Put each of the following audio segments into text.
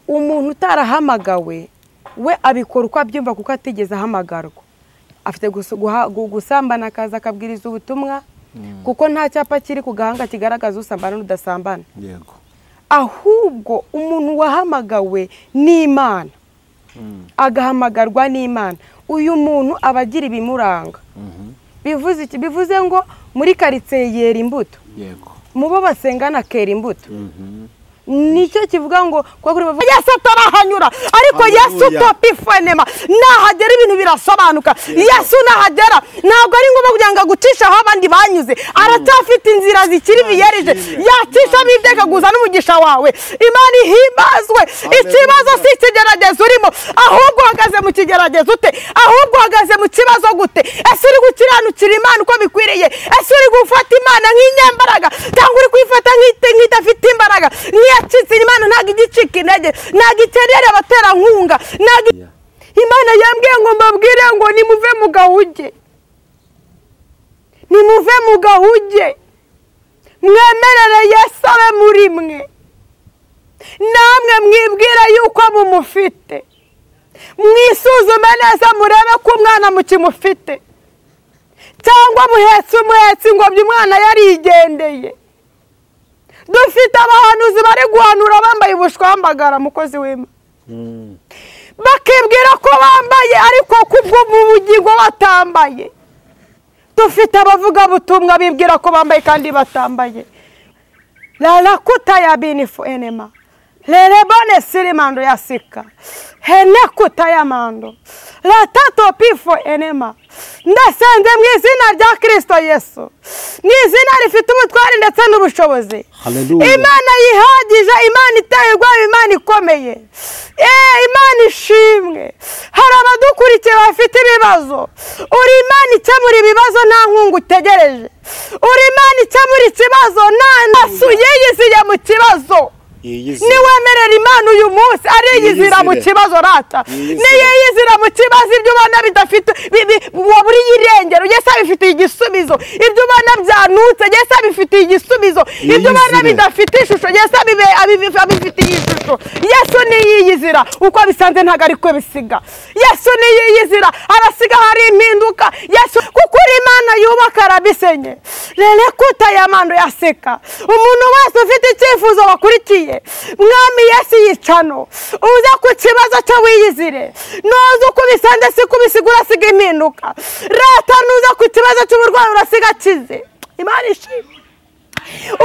Umuntu utarahamagawe we abikora uko abyumva kuko atigeze ahamagarwa. Afite gusambana akaza akabwiriza ubutumwa kuko nta cyapa kiri ku gahanga kigaragaza usambana n'udasambana. Yego. Ahubwo umuntu wahamagawe n'Imana, agahamagarwa n'Imana, uyu muntu aba agira ibimuranga. Bivuze iki? Bivuze ngo muri karitsiye yera imbuto. Yego. Mubo basengana kera imbuto. Nicyo kivuga ngo kwa kuri bavuga Yesu atarahanyura, ariko Yesu topifenema nahagera ibintu birasobanuka. Yesu nahagera ntabwo ari ngombwa kugira ngo agucishe aho abandi banyuze, aracyafite inzira zikiri biyerije, yacisha bideka guza n'umugisha wawe. Imana ihimbazwe. Ikibazo si ikigeragezo urimo, ahubwo uhagaze mu kigeragezo ute? Ahubwo uhagaze mu kibazo gute? Ese uri gukiranukira Imana uko bikwiriye? Ese uri gufata Imana nk'inyembaraga cyangwa uri kuyifata nk'idafite imbaraga? Yacitse Imana ntabwo igicika intege, ntabwo ikenera abaterankunga, ntabwo. Imana yambwiye ngo mbabwire ngo nimuve mu gahuge, nimuve mu gahuge, mwemerere Yesu abe muri mwe, namwe mwibwire yuko mumufite, mwisuzume neza murebe ko umwana mukimufite, cyangwa muhetse umuhetse ingobyi umwana yarigendeye. Dufite abahanuzi bari guhanura bambaye ubushwambagara, mukozi w'Imana, bakibwira ko bambaye ariko kubw'ubugingo batambaye. Dufite abavugabutumwa bibwira ko bambaye kandi batambaye. Lalakuta ya binifu enema lerebone sirimando ya sika henekuta ya mando latato pifo enema. Ndasenze mu izina rya Kristo Yesu, mu izina rifite ubutwari ndetse n'ubushobozi. Imana yihagije, Imana iteye ubwoba, Imana ikomeye, Imana ishimwe. Hari abadukurikiye bafite ibibazo, uri Imana ikemura ibibazo nta nkunga utegereje, uri Imana ikemura ikibazo nta nasu yiyiziye mu kibazo. Niwemerera Imana uyu munsi ariyizira mu kibazo rata, niyiyizira mu kibazo ibyo ubona bidafite waburi irengero, Yesu abifitiye igisubizo. Ibyo ubona byanutse, Yesu abifitiye igisubizo. Ibyo ubona bidafite ishusho, Yesu abifitiye ishusho. Yesu niyiyizira uko abisanze ntabwo ariko bisiga. Yesu niyiyizira arasiga hari impinduka. Yesu kuko uri Imana yubaka arabisenye. Lelekuta ya mando yaseka. Umuntu wese ufite icyifuzo wakurikiye Mwami Yesu yicano, uza ku kibazo cyo wiyizire, nuza uko bisanze si kubisiga urasiga impinduka. Rata nuza ku kibazo cy'uburwayi urasiga akize. Imana ishimwe.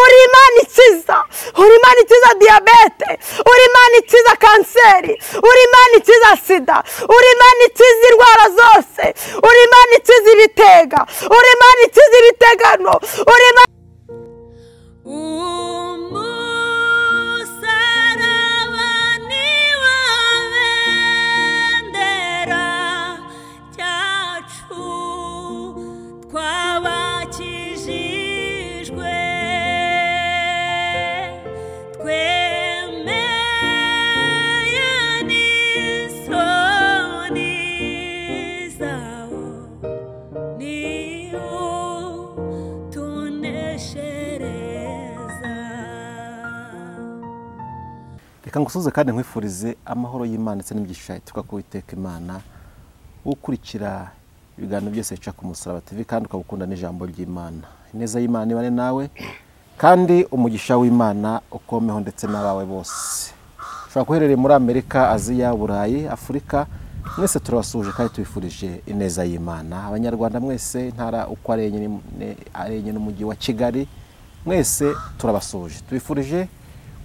Uri Imana ikiza, uri Imana ikiza diyabete, uri Imana ikiza kanseri, uri Imana ikiza sida, uri Imana ikiza indwara zose, uri Imana ikiza ibitega, uri Imana ikiza ibitegano, uri Imana. Reka ngusuze kandi nkwifurize amahoro y'Imana ndetse n'imigisha ituruka ku Uwiteka Imana, ukurikira ibiganiro byose bica ku Musaraba TV kandi ukabukunda n'ijambo ry'Imana. Ineza y'Imana ibane nawe kandi umugisha w'Imana ukomeho ndetse n'abawe bose. Ushobora kuherereye muri Amerika, Aziya, Burayi, Afurika, mwese turabasuhuje kandi tubifurije ineza y'Imana. Abanyarwanda mwese, intara uko ari enye n'umujyi wa Kigali, mwese turabasuhuje tubifurije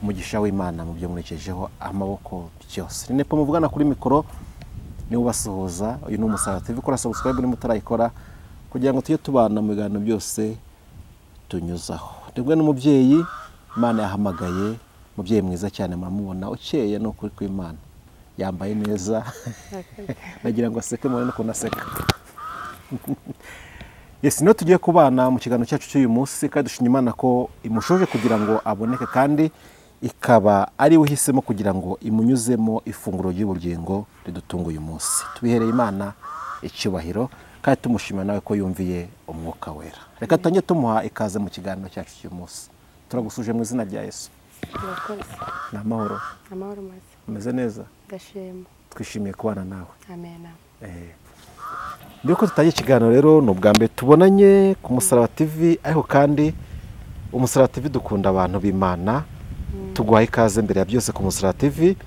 umugisha w'Imana mu byo murekejeho amaboko byose. Ni Nepo muvugana kuri mikoro ni ubasuhuza. Uyu ni Umusaraba TV, kora subscribe ni mutarayikora kugira ngo tujye tubana mu biganiro byose tunyuzaho. Ndibwe n'umubyeyi Imana yahamagaye, umubyeyi mwiza cyane muramubona ukeye no kuri kw'Imana, yambaye neza nagira ngo aseke mubone ukuntu aseka. Yes, no tugiye kubana mu kiganiro cyacu cy'uyu munsi kandi dushima Imana ko imushoje kugira ngo aboneke kandi ikaba ari we uhisemo kugira ngo imunyuzemo ifunguro ry'ubugingo ridutunga uyu munsi. Tubihereye Imana icyubahiro kandi tumushima nawe ko yumviye umwuka wera. Reka tange tumuha ikaze mu kiganiro cyacu cy'uyu munsi. Turagusuje mu izina rya Yesu. Murakoze. Ni amahoro. Amahoro maze. Umeze neza? Ndashima. Twishimiye kubana nawe. Amen. Mbere ko tutangiye ikiganiro rero, ni ubwa mbere tubonanye ku Musaraba TV, ariko kandi Umusaraba TV dukunda abantu b'Imana. Tuguhaye ikaze mbere ya byose ku Musaraba TV,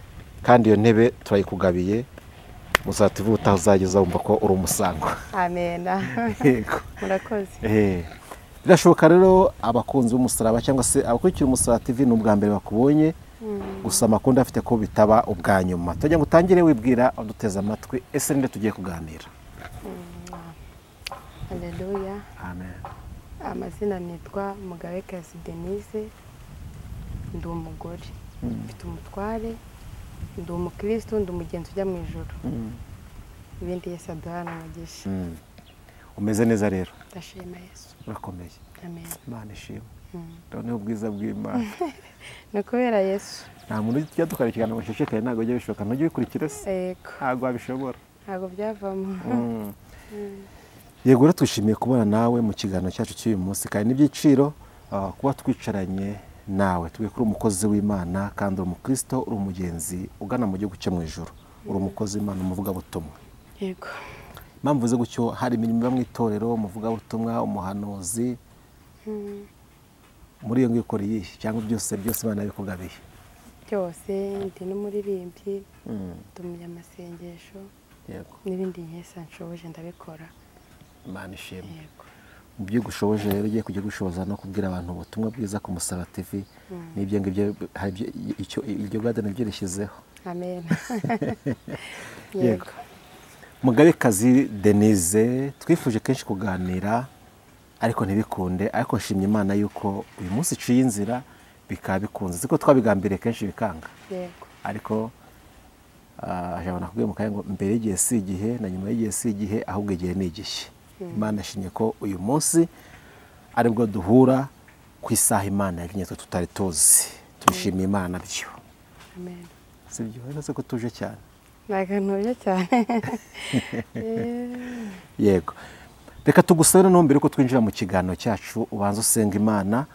kandi iyo ntebe turayikugabiye. Musaraba TV utazageza wumva ko uri umusango. Amen. Yego. Murakoze. Birashoboka rero abakunzi b'umusaraba cyangwa se abakurikira Umusaraba TV ni ubwa mbere bakubonye, gusa amakuru afite ko bitaba ubwa nyuma. Tujya ngo utangire wibwira uduteze amatwi, ese ninde tugiye kuganira? Haleluya. Amen. Amazina nitwa Mugabekazi Denise, ndi umugore, mfite umutware, ndi umukristo, ndi umugenzi ujya mu ijuru. Ibindi Yesu aduhana umugisha. Umeze neza rero? Ndashima Yesu. Urakomeye. Amen. Imana ishimwe. Ndabona ubwiza bw'Imana. Ni kubera Yesu. Nta muntu ujya dukora ikiganiro ngo ushishikare, ntabwo ujya bishoboka. Ntujya ubikurikira se? Yego. Ntabwo wabishobora. Ntabwo byavamo. Yego rero twishimiye kubona nawe mu kiganiro cyacu cy'uyu munsi, kandi n'ibyiciro kuba twicaranye nawe. Tubwiye ko uri umukozi w'Imana kandi uri umukristo, uri umugenzi ugana mu gihugu cyo mu ijuru. Uri umukozi w'Imana, umuvugabutumwa. Yego. Impamvu uvuze gutyo, hari imirimo iba mu itorero, umuvugabutumwa, umuhanuzi. Muri iyo ngiyo ukora iyihe? Cyangwa byose byose Imana yabikugabiye? Byose, ndi n'umuririmbyi, ndi umunyamasengesho. Yego. N'ibindi nkesa nshoboje ndabikora. Imana ishimwe. Yego. Mu byo gushoboje rero ugiye kujya gushoboza no kubwira abantu ubutumwa bwiza ku Musaraba TV, n'ibyo ngibyo hari icyo iryo gade nabyo rishyizeho. Amen. Yego. Mugabekazi Denise, twifuje kenshi kuganira ariko ntibikunde, ariko nshimye Imana yuko uyu munsi iciye inzira bikaba bikunze. Siko twabigambiriye kenshi bikanga. Yego. Ariko ajabona kubwiye mu kanya ngo mbere y'igihe si igihe na nyuma y'igihe si igihe, ahubwo igihe ni igihe. Imana ashimye ko uyu munsi aribwo duhura ku isaha Imana yagenye twe tutari tuzi. Tubishimiye Imana byo. Amen. Sibyo, uretse ko tuje cyane. Ntabwo ntuje cyane. Yego. Reka tugusabe noneho mbere ko twinjira mu kiganiro cyacu, ubanze usenga Imana.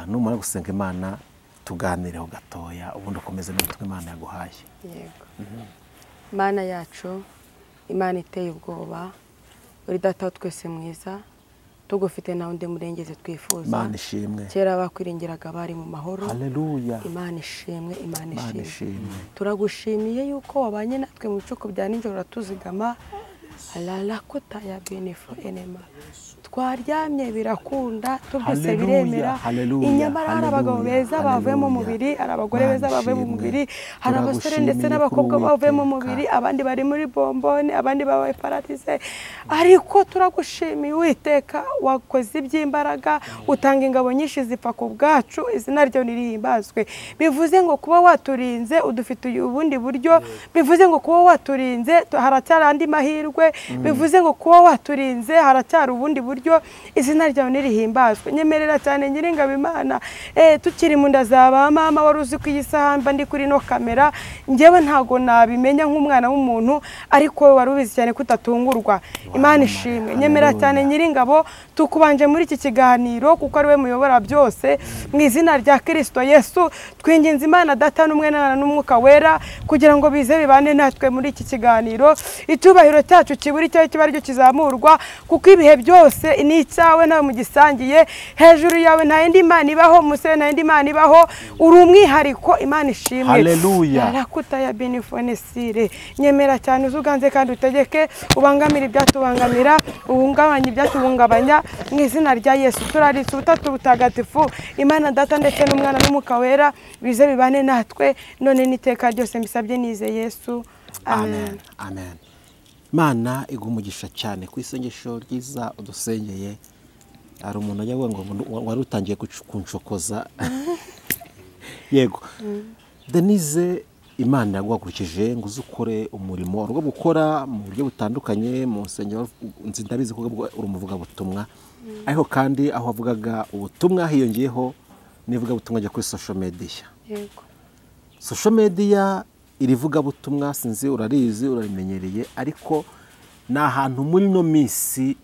Numara gusenga Imana tuganireho gatoya, ubundi ukomeze n'ubutumwa Imana yaguhaye. Yego. Imana yacu, Imana iteye ubwoba, uri data wa twese mwiza, tugufite nawe undi murengeze twifuza. Imana ishimwe. Kera bakwiringiraga bari mu mahoro. Haleluya. Imana ishimwe, Imana Imana ishimwe. ishimwe. Turagushimiye yuko wabanye natwe mu bicuku bya nijoro uratuzigama. Alala ya benefo enema. Twaryamye birakunda, tubyose Haleluya, biremera. haleluya, Inyamara hari abagabo haleluya, beza bavuye mu haleluya. mubiri, hari abagore Imana beza bavuye mu ishimwe. mubiri, hari abasore ndetse Turagushimiye n'abakobwa kuri bavuye mu Uwiteka. mubiri, abandi bari muri bombone, abandi babaye paradize. Ariko turagushimiye Uwiteka, wakoze iby'imbaraga, utanga ingabo nyinshi zipfa ku bwacu, izina ryawe nirihimbazwe. Bivuze ngo kuba waturinze udufitiye ubundi buryo, bivuze ngo kuba waturinze haracyari andi mahirwe, bivuze ngo kuba waturinze haracyari ubundi buryo, izina ryawe nirihimbazwe. Nyemerera cyane Nyiringabo Imana, tukiri mu nda za ba mama, wari uzi ko iyi saha mba ndi kuri no kamera, njyewe ntago nabimenya nk'umwana w'umuntu, ariko wowe wari ubizi cyane ko utatungurwa. Imana ishimwe. Nyemerera cyane Nyiringabo, tukubanje muri iki kiganiro kuko ari we muyobora byose, mu izina rya Kristo Yesu twinginze Imana Data n'Umwana n'Umwuka Wera kugira ngo bize bibane natwe muri iki kiganiro. Icyubahiro cyacu kiburi icyawe kiba aricyo kizamurwa, kuko ibihe byose ni icyawe nawe mugisangiye. Hejuru yawe nta yindi Imana ibaho, munsi yawe nta yindi Imana ibaho, uri umwihariko. Imana ishimwe. Haleluya. Arakuta ya benefonesire. Nyemera cyane uzuganze kandi utegeke, ubangamira ibyatubangamira, uhungabanye ibyatuhungabanya, mu izina rya Yesu. Turaritse ubutatu butagatifu, Imana Data ndetse n'Umwana n'Umwuka Wera bize bibane natwe none n'iteka ryose, mbisabye nize Yesu. Amen. Amen. Imana iguha umugisha cyane ku isengesho ryiza udusengeye. Hari umuntu ajya avuga ngo wari utangiye kunshokoza. Yego. Denise, Imana yaguhagurukije ngo uze ukore umurimo rwo gukora mu buryo butandukanye mu nsengero. Nzi ndabizi ko uri umuvugabutumwa, ariko kandi aho wavugaga ubutumwa hiyongeyeho n'ivugabutumwa ryo kuri social media. Yego. Social media iri vugabutumwa sinzi urarizi urarimenyereye, ariko ni ahantu muri no minsi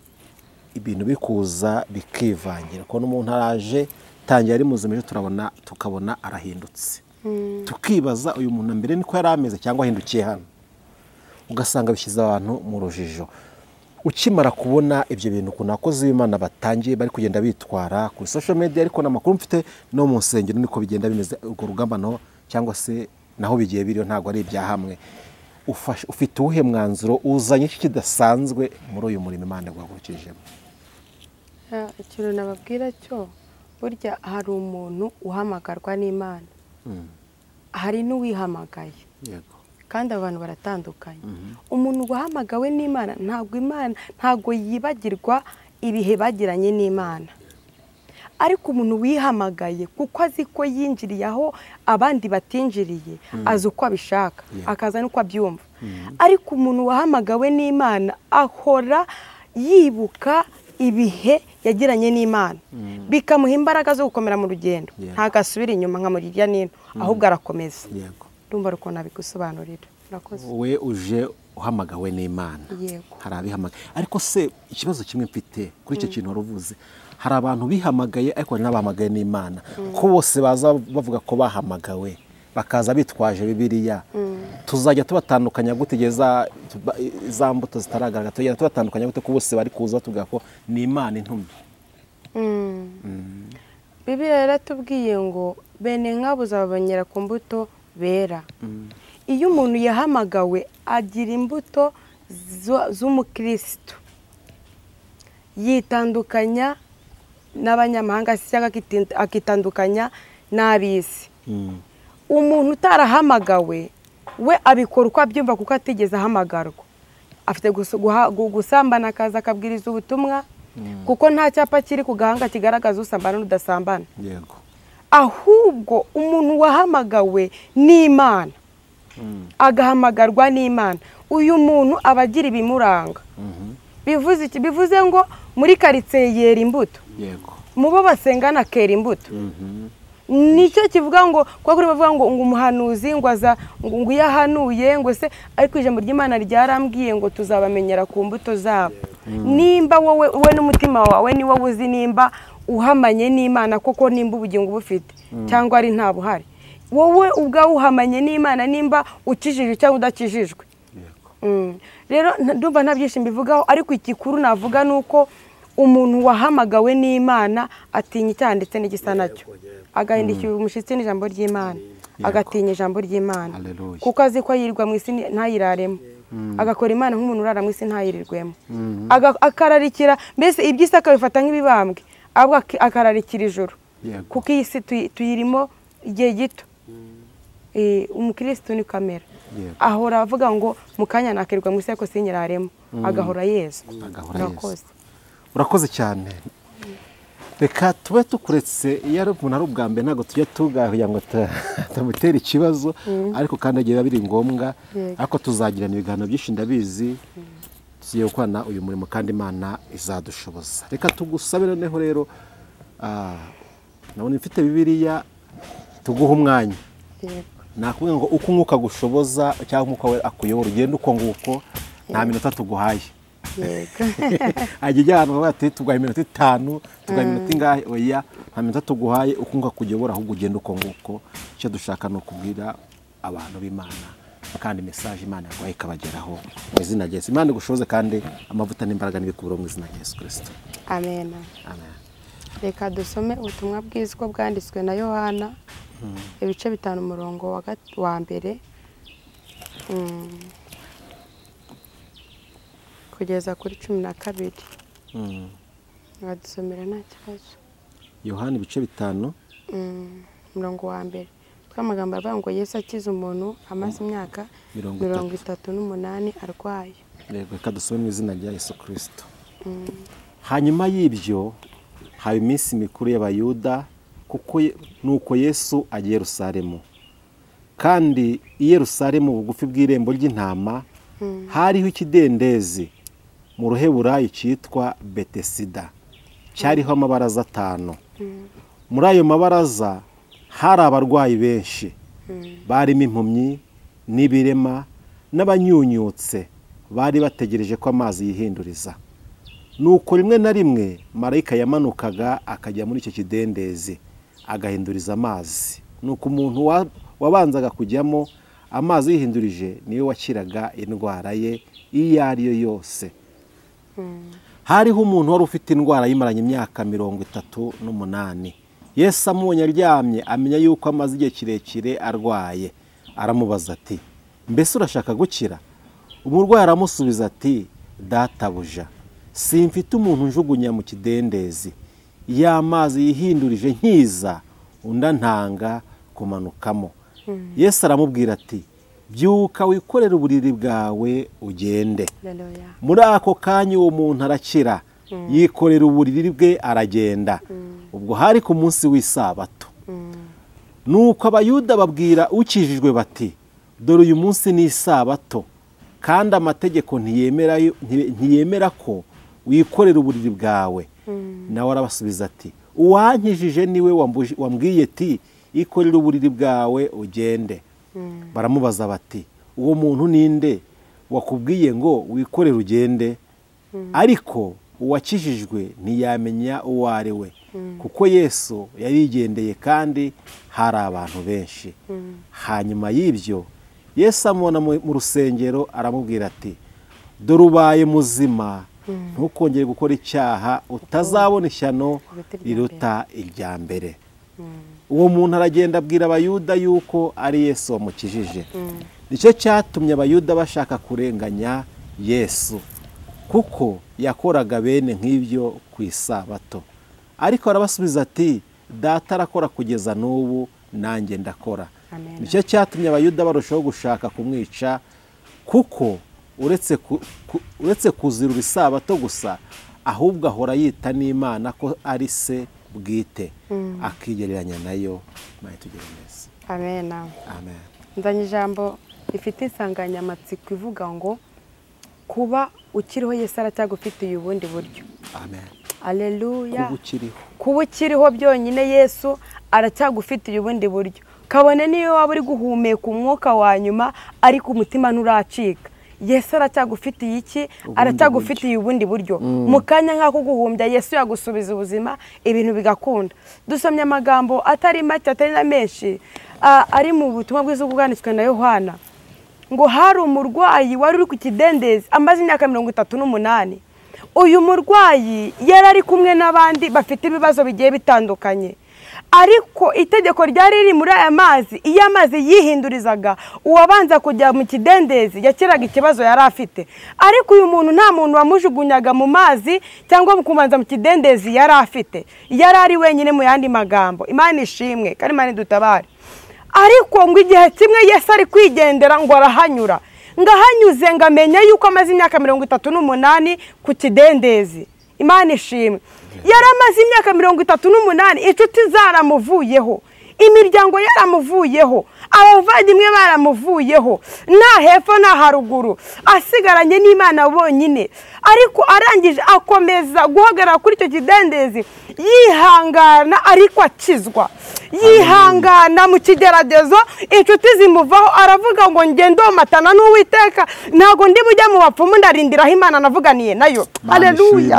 ibintu bikuza bikivangira. Ko n'umuntu araje tangiye ari muzima, ejo turabona tukabona arahindutse. Tukibaza uyu muntu mbere niko yari ameze cyangwa ahindukiye hano, ugasanga bishyize abantu mu rujijo. Ukimara kubona ibyo bintu ukuntu abakozi b'Imana batangiye bari kugenda bitwara kuri social media, ariko n'amakuru mfite no mu nsengero niko bigenda bimeze, urwo rugamba naho cyangwa se naho bigiye biriyo ntabwo ari ibya hamwe. Ufite uwuhe mwanzuro uzanye iki kidasanzwe muri uyu murimo Imana yaguhagurukijemo? Ikintu nababwira cyo, burya hari umuntu uhamagarwa n'Imana, hari n'uwihamagaye. Yego. Kandi abantu baratandukanye. Umuntu wahamagawe n'Imana ntabwo Imana ntabwo yibagirwa ibihe bagiranye n'Imana. Ariko umuntu wihamagaye kuko azi ko yinjiriye aho abandi batinjiriye, azi uko abishaka, akaza n'uko abyumva. Ariko umuntu wahamagawe n'Imana ahora yibuka ibihe yagiranye n'Imana, bikamuha imbaraga zo gukomera mu rugendo, ntagasubira inyuma nka muri irya nino, ahubwo arakomeza. Ndumva uko nabigusobanurira. Murakoze. We uje uhamagawe n'Imana. Hari abihamagaye. Ariko se ikibazo kimwe mfite kuri icyo kintu waruvuze, hari abantu bihamagaye ariko hari n'abahamagaye n'Imana, ko bose baza bavuga ko bahamagawe bakaza bitwaje Bibiliya. Tuzajya tubatandukanya gute za mbuto zitaragaragara? Tuzajya tubatandukanya gute ko bose bari kuza batubwira ko ni Imana intumye? Bibiliya yaratubwiye ngo bene nk'abo uzababonyera ku mbuto bera. Iyo umuntu yahamagawe agira imbuto z'umukristo, yitandukanya n'abanyamahanga cyangwa akitandukanya n'ab'isi. Umuntu utarahamagawe we abikora uko abyumva kuko atigeze ahamagarwa. Afite gusambana akaza akabwiriza ubutumwa, kuko nta cyapa kiri ku gahanga kigaragaza usambana n'udasambana. Yego. Ahubwo umuntu wahamagawe n'Imana, agahamagarwa n'Imana, uyu muntu aba agira ibimuranga. Bivuze iki? Bivuze ngo muri karitsiye yera imbuto. Yego. Mu bo basengana kera imbuto. Nicyo kivuga ngo kwa kuri bavuga ngo umuhanuzi ngo aza ngo yahanuye ngo se, ariko ijambo ry'Imana ryarambwiye ngo tuzabamenyera ku mbuto zabo. Nimba wowe we n'umutima wawe ni wowe uzi nimba uhamanye n'Imana koko, nimba ubugingo bufite cyangwa ari nta buhari. Wowe ubwawe uhamanye n'Imana nimba ukijijwe cyangwa udakijijwe. Rero ndumva nta byinshi mbivugaho, ariko igikuru navuga nuko umuntu wahamagawe n'Imana atinya icyaha ndetse n'igisa nacyo, agahindukira umushyitsi n'ijambo ry'Imana, agatinya ijambo ry'Imana kuko azi ko yirirwa mu isi ntayiraremo, agakora Imana nk'umuntu urara mu isi ntayirirwemo, akararikira mbese iby'isi akabifata nk'ibibambwe, ahubwo akararikira ijuru, kuko iyi si tuyirimo igihe gito. Umukristo ni kamera, ahora avuga ngo mu kanya nakirirwa mu isi ariko sinyiraremo, agahora yezwa. Murakoze. Urakoze cyane. Reka tube tukuretse, iyo ari umuntu ari ubwa mbere ntabwo tujya tugahuya ngo tumutere ikibazo, ariko kandi agira biri ngombwa, ariko tuzagirana ibiganiro byinshi ndabizi, tugiye gukorana uyu murimo kandi Imana izadushoboza. Reka tugusabe noneho rero, nabona mfite Bibiliya, tuguha umwanya. Nakubwira ngo uko umwuka gushoboza cyangwa umwuka we akuyobora ugende uko nguko, nta minota tuguhaye. Ajya ahantu bati tuguhaye iminota 5, tuguhaye iminota ingahe, oya nta minota tuguhaye, uko umwuka akuyobora ahubwo ugende uko nguko. Icyo dushaka ni ukubwira abantu b'Imana kandi message Imana yaguhaye ikabageraho mu izina rya Yesu. Imana igushoboze kandi amavuta n'imbaraga n'ibikuburo mu izina rya Yesu Kristo. Amen. Amen. Reka dusome ubutumwa bwiza uko bwanditswe na Yohana, ibice 5 umurongo wa mbere kugeza kuri 12. Badusomera nta kibazo. Yohana ibice 5 umurongo wa mbere. Twamagambo avuga ngo Yesu akiza umuntu amaze imyaka 38 arwaye. Yego, reka dusome mu izina rya Yesu Kristo. Hanyuma y'ibyo haba iminsi mikuru y'Abayuda, kuko nuko Yesu agiye Yerusalemu. Kandi i Yerusalemu bugufi bw'irembo ry'intama hariho ikidendezi mu ruheburayi cyitwa Betesida, cyariho amabaraza 5. Muri ayo mabaraza hari abarwayi benshi, barimo impumyi n'ibirema n'abanyunyutse, bari bategereje ko amazi yihinduriza. Nuko rimwe na rimwe marayika yamanukaga akajya muri icyo kidendezi agahinduriza amazi. Nuko umuntu wabanzaga kujyamo amazi yihindurije niwe wakiraga indwara ye iyo ari yo yose. Hariho umuntu wari ufite indwara yimaranye imyaka 38. Yesu amubonye aryamye amenya yuko amaze igihe kirekire arwaye, aramubaza ati mbese urashaka gukira? Umurwayi aramusubiza ati databuja, simfite umuntu njugunya mu kidendezi, iyo amazi yihindurije nkiza undi antanga kumanukamo. Yesu aramubwira ati byuka wikorere uburiri bwawe ugende. Muri ako kanya uwo muntu arakira, yikorera uburiri bwe aragenda. Ubwo hari ku munsi w'isabato. Nuko Abayuda babwira ukijijwe bati dore uyu munsi ni isabato, kandi amategeko ntiyemera ko wikorera uburiri bwawe. Nawe arabasubiza ati uwankijije niwe wambwiye ati ikorera uburiri bwawe ugende. Baramubaza bati uwo muntu ninde wakubwiye ngo wikorere ugende? Ariko uwakijijwe ntiyamenya uwo ari we, kuko Yesu yarigendeye kandi hari abantu benshi. Hanyuma y'ibyo Yesu amubona mu rusengero aramubwira ati dore ubaye muzima, ntukongere gukora icyaha, utazabona ishyano riruta irya mbere. Uwo muntu aragenda abwira Abayuda yuko ari Yesu wamukijije. Nicyo cyatumye Abayuda bashaka kurenganya Yesu, kuko yakoraga bene nk'ibyo ku isabato. Ariko arabasubiza ati data arakora kugeza n'ubu, nanjye ndakora. Nicyo cyatumye Abayuda barushaho gushaka kumwica, kuko uretse kuzirura isabato gusa, ahubwo ahora yita n'Imana ko ari se bwite, akigereranya nayo. Imana itugirire neza. Amen. Amen. Nzanye ijambo rifite insanganyamatsiko ivuga ngo kuba ukiriho Yesu aracyagufitiye ubundi buryo. Amen. Haleluya. Kuba ukiriho byonyine Yesu aracyagufitiye ubundi buryo. Kabone niyo waba uri guhumeka umwuka wa nyuma ariko umutima nturacika, Yesu aracyagufitiye iki? Aracyagufitiye ubundi buryo. Mu kanya nk'ako guhumbya Yesu yagusubiza ubuzima, ibintu bigakunda. Dusomye amagambo atari make atari na menshi ari mu butumwa bwiza bwanditswe na Yohana, ngo hari umurwayi wari uri ku kidendezi amaze imyaka 38. Uyu murwayi yari ari kumwe n'abandi bafite ibibazo bigiye bitandukanye, ariko itegeko ryari riri muri aya mazi, iyo amazi yihindurizaga uwabanza kujya mu kidendezi yakiraga ikibazo yari afite. Ariko uyu muntu nta muntu wamujugunyaga mu mazi cyangwa mu kubanza mu kidendezi yari afite, yari ari wenyine. Mu yandi magambo, Imana ishimwe kandi Imana idutabare. Ariko ngo igihe kimwe Yesu ari kwigendera ngo arahanyura, ngahanyuze ngamenya yuko amaze imyaka 38 ku kidendezi. Imana ishimwe. Yari amaze imyaka 38, inshuti zaramuvuyeho, imiryango yaramuvuyeho, abavandimwe baramuvuyeho, nta hepfo nta haruguru, asigaranye n'Imana bonyine. Ariko arangije akomeza guhagarara kuri icyo kidendezi, yihangana ariko akizwa, yihangana mu kigeragezo, inshuti zimuvaho, aravuga ngo ngendo matana n'Uwiteka, ntago ndi bujya mu bapfumu, ndarindiraho Imana navuganiye nayo. Haleluya.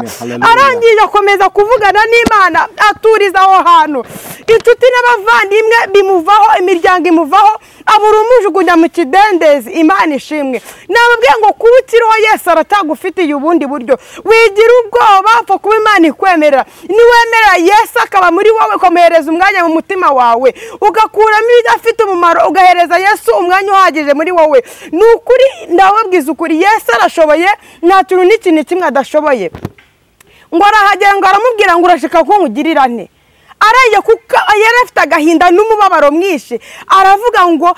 Arangije akomeza kuvugana n'Imana, aturiza aho hantu, inshuti n'abavandimwe bimuvaho, imiryango imuvaho, abura umujugunya mu kidendezi. Imana ishimwe. Nababwiye ngo kuba ukiriho Yesu aracyagufitiye ubundi buryo. Wigira ubwoba, apfa kuba Imana ikwemerera. Niwemerera Yesu akaba muri wowe, ukamuhereza umwanya mu mutima wawe, ugakuramo ibidafite umumaro, ugahereza Yesu umwanya uhagije muri wowe. Ni ukuri, ndababwiza ukuri, Yesu arashoboye, nta kintu n'ikintu kimwe adashoboye. Ngo arahagera ngo aramubwira ngo urashaka ko nkugirira nte? Arajya kuko yari afite agahinda n'umubabaro mwinshi, aravuga ngo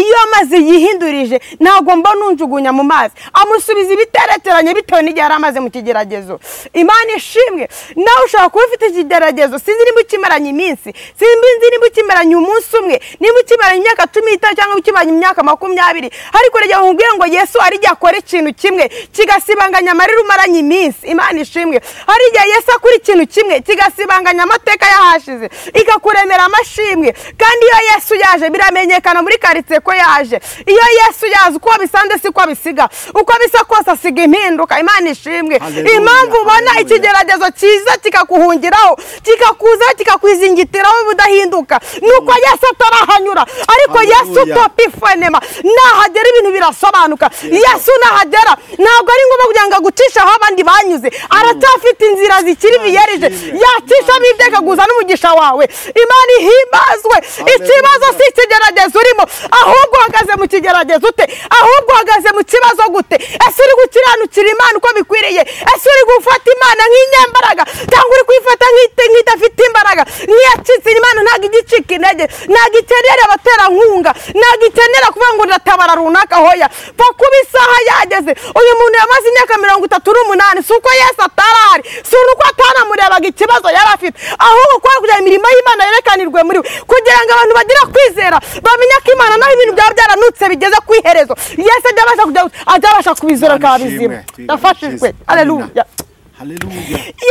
iyo amazi yihindurije ntabwo mba nunjugunya mu mazi. Amusubiza ibitereteranye bitewe n'igihe yari amaze mu kigeragezo. Imana ishimwe. Nawe ushobora kuba ufite ikigeragezo, sinzi niba ukimaranye iminsi, sinzi niba ukimaranye umunsi umwe, niba ukimaranye imyaka 15 cyangwa ukimaranye imyaka 20, ariko reka nkubwire ngo Yesu hari igihe akora ikintu kimwe kigasibanganya amarira umaranye iminsi. Imana ishimwe. Hari igihe Yesu akora ikintu kimwe kigasibanganya amateka y'ahashize. byashize, ikakuremera amashimwe. Kandi iyo Yesu yaje biramenyekana muri quartier ko yaje. Iyo Yesu yaje uko bisanze siko bisiga, uko bisa kose asiga impinduka. Imana ishimwe. Impamvu ubona ikigeragezo cyiza kikakuhungiraho, kikakuza, kikakwizingitiraho ubudahinduka, nuko Yesu atarahanyura. Ariko Yesu topifenema nahagera ibintu birasobanuka. Yesu nahagera ntabwo ari ngombwa kugira ngo agucishe aho abandi banyuze, aracyafite inzira zikiri biyerije, yacisha bibye akaguza n'umugisha wawe. Imana ihimbazwe. Ikibazo si ikigeragezo urimo, ahubwo uhagaze mu kigeragezo ute? Ahubwo uhagaze mu kibazo gute? Ese uri gukiranukira Imana uko bikwiriye? Ese uri gufata Imana nk'inyembaraga cyangwa uri kuyifata nk'idafite imbaraga? Nk'iyacitse Imana ntabwo igicika intege, ntabwo ikenera abaterankunga, ntabwo ikenera kuvuga ngo ndatabara runaka. Hoya pfa kuba isaha yageze. Uyu muntu yamaze imyaka 38, si uko Yesu atarahari, si uko atanamurebaga ikibazo yari afite, ahubwo kugira imirimo y'Imana yerekanirwe muri we, kugira ngo abantu bagira kwizera, bamenye ko Imana naho ibintu byaba byaranutse bigeze ku iherezo, Yesu ajya abasha kubizura akabizima. Ndafashijwe. Haleluya.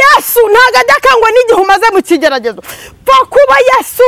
Yesu ntabwo ajya akangwa n'igihe umaze mu kigeragezo. Pfa kuba Yesu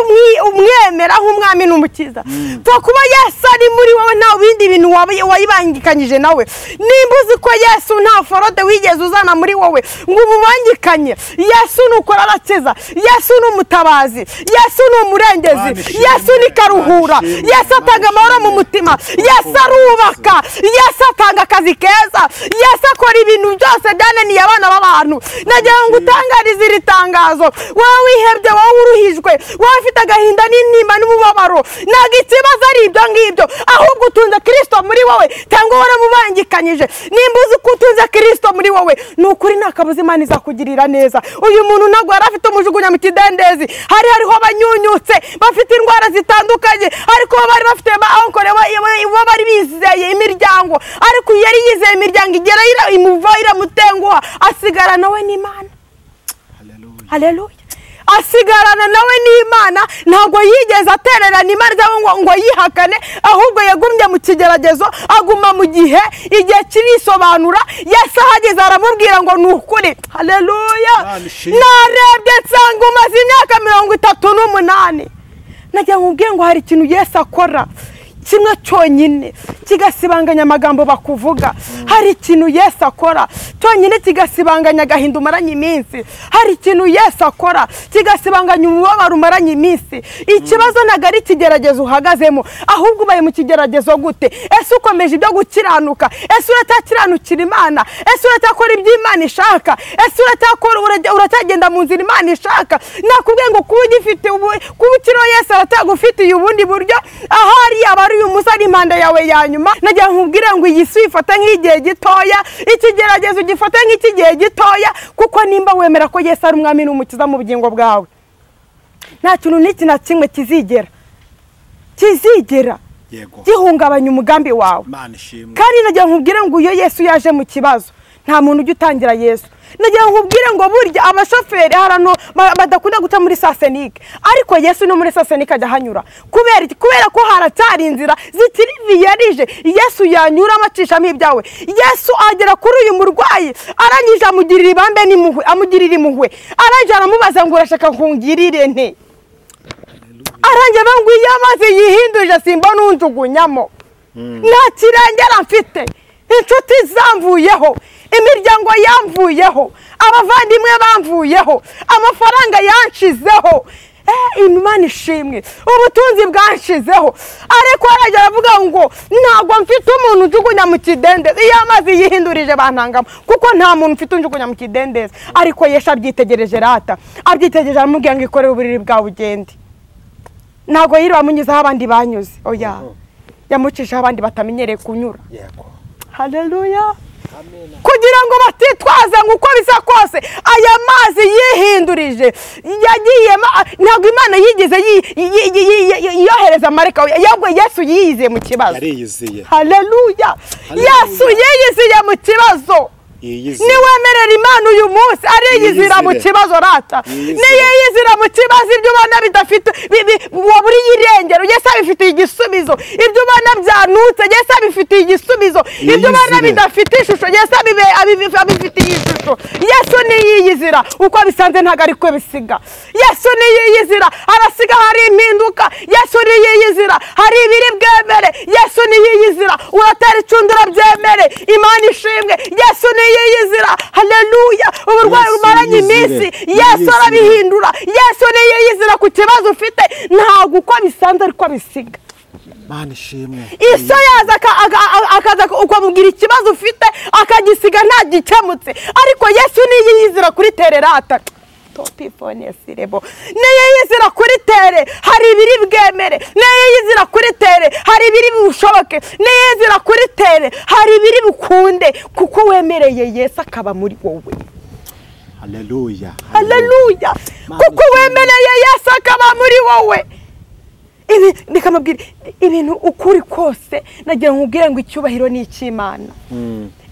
umwemera nk'umwami n'umukiza, pfa kuba Yesu ari muri wowe, nta bindi bintu wayibangikanyije nawe. Nimba uzi ko Yesu nta forode wigeze uzana muri wowe ngo umubangikanye, Yesu nukora arakiza, Yesu ni umutabazi, Yesu ni umurengezi, Yesu ni karuhura, Yesu atanga amahoro mu mutima, Yesu arubaka, Yesu atanga akazi keza, Yesu akora ibintu byose byananiye abana b'abantu. Nagira ngo utangarize iri tangazo, wowe wihebye, wowe uruhijwe, wowe ufite agahinda n'intimba n'umubabaro, ntabwo ikibazo ari ibyo ngibyo, ahubwo utunze Kristo muri wowe cyangwa waramubangikanyije. Nimba uzi ko utunze Kristo muri wowe, ni ukuri nta kabuza Imana izakugirira neza. Uyu muntu ntabwo yari afite umujugunya mu kidendezi, hari hariho abanyunyutse bafite indwara zitandukanye, ariko bari bafite bo bari bizeye imiryango, ariko yari yizeye imiryango igera imuva iramutenguha, asigarana we n'Imana. Haleluya. Asigarana nawe n'Imana, ntabwo yigeze atererana Imana cyangwa ngo yihakane, ahubwo yagumye mu kigeragezo, aguma mu gihe, igihe kirisobanura. Yesu ahageze aramubwira ngo ni ukuri. Haleluya. Narebye nsanga umaze imyaka 38. Nagira ngo ubwire ngo hari ikintu Yesu akora kimwe cyonyine kigasibanganya amagambo bakuvuga. Hari ikintu Yesu akora cyonyine kigasibanganya agahinda umaranye iminsi. Hari ikintu Yesu akora kigasibanganya umubabaro umaranye iminsi. Ikibazo ntabwo ari ikigeragezo uhagazemo, ahubwo ubaye mu kigeragezo gute? Ese ukomeje ibyo gukiranuka? Ese uracyakiranukira Imana? Ese uracyakora ibyo Imana ishaka? Ese uracyagenda mu nzira Imana ishaka? Nakubwiye ngo kuba ugifite kuba ukiriho Yesu aracyagufitiye ubundi buryo. Ahari aba uyu musa ari impanda yawe ya nyuma. Nagira nkubwire ngo iyi si ifata nk'igihe gitoya, ikigeragezo ugifata nk'ikigihe gitoya, kuko nimba wemera ko Yesu ari umwami n'umukiza mu bugingo bwawe, nta kintu n'iki na kimwe kizigera gihungabanya umugambi wawe. Kandi nagira nkubwire ngo iyo Yesu yaje mu kibazo, nta muntu ujya utangira Yesu. Nagira nkubwire ngo burya abashoferi harano badakunda guca muri sasenike, ariko Yesu no muri sasenike ajya hanyura. Kubera ko haracyari inzira zikiri viyarije, Yesu yanyura amacishamo ibyawe. Yesu agera kuri uyu murwayi, arangije amugirira ibambe n'impuhwe, amugirira impuhwe, arangije aramubaza ngo urashaka nkungirire nte? Arangije ngo iyo amazi yihindurije simbona unjugunyamo, nta kirengera mfite, inshuti zamvuyeho, imiryango yamvuyeho, abavandimwe bamvuyeho, amafaranga yanshizeho, Imana ishimwe, ubutunzi bwanshizeho. Ariko arajya aravuga ngo ntabwo mfite umuntu unjugunya mu kidendezi, iyo amazi yihindurije bantangamo, kuko nta muntu mfite unjugunya mu kidendezi. Ariko Yesu abyitegereje rata, abyitegereje aramubwira ngo ikorere uburiri bwawe ugende. Ntabwo yiriwe amunyuzaho abandi banyuze, oya, yamucishaho abandi batamenyereye kunyura. Haleluya. Kugira ngo batitwaza ngo uko bisa kose aya mazi yihindurije yagiye, ntabwo Imana yigeze yohereza marayika, ahubwo Yesu yiyiziye mu kibazo. Haleluya. Yesu yiyiziye mu kibazo. Niwemerera Imana uyu munsi ariyizira mu kibazo rata. Niyizira mu kibazo ibyo ubona bidafite waburi yirengero, Yesu abifitiye igisubizo. Ibyo ubona byanutse, Yesu abifitiye igisubizo. Ibyo ubona bidafite ishusho, Yesu abifitiye ishusho. Yesu niyizira uko bisanze ntago ariko bisiga. Yesu niyizira arasiga hari impinduka. Yesu niyizira hari ibiri bwemere. Yesu niyizira uratera icundura byemere. Imana ishimwe. Yesu niyizira. Haleluya. Uburwayi bumaranye iminsi Yesu arabihindura. Yesu niyizira ku kibazo ufite ntago uko bisanze ariko bisiga. Imana ishimwe. Iso yaza akaza ukamubwira ikibazo ufite akagisiga ntagikemutse, ariko Yesu niyizira kuri tererata topifonesirebo. Niyizira kuri tere hari ibiri bwemere. Niyizira kuri tere hari ibiri bushoboke. Niyizira kuri tere hari ibiri bukunde, kuko wemereye Yesu akaba muri wowe. Haleluya. Haleluya. Kuko wemereye Yesu akaba muri wowe. Ibi nikamubwira ibintu ukuri kose nagira nkubwire ngo icyubahiro ni icy'Imana.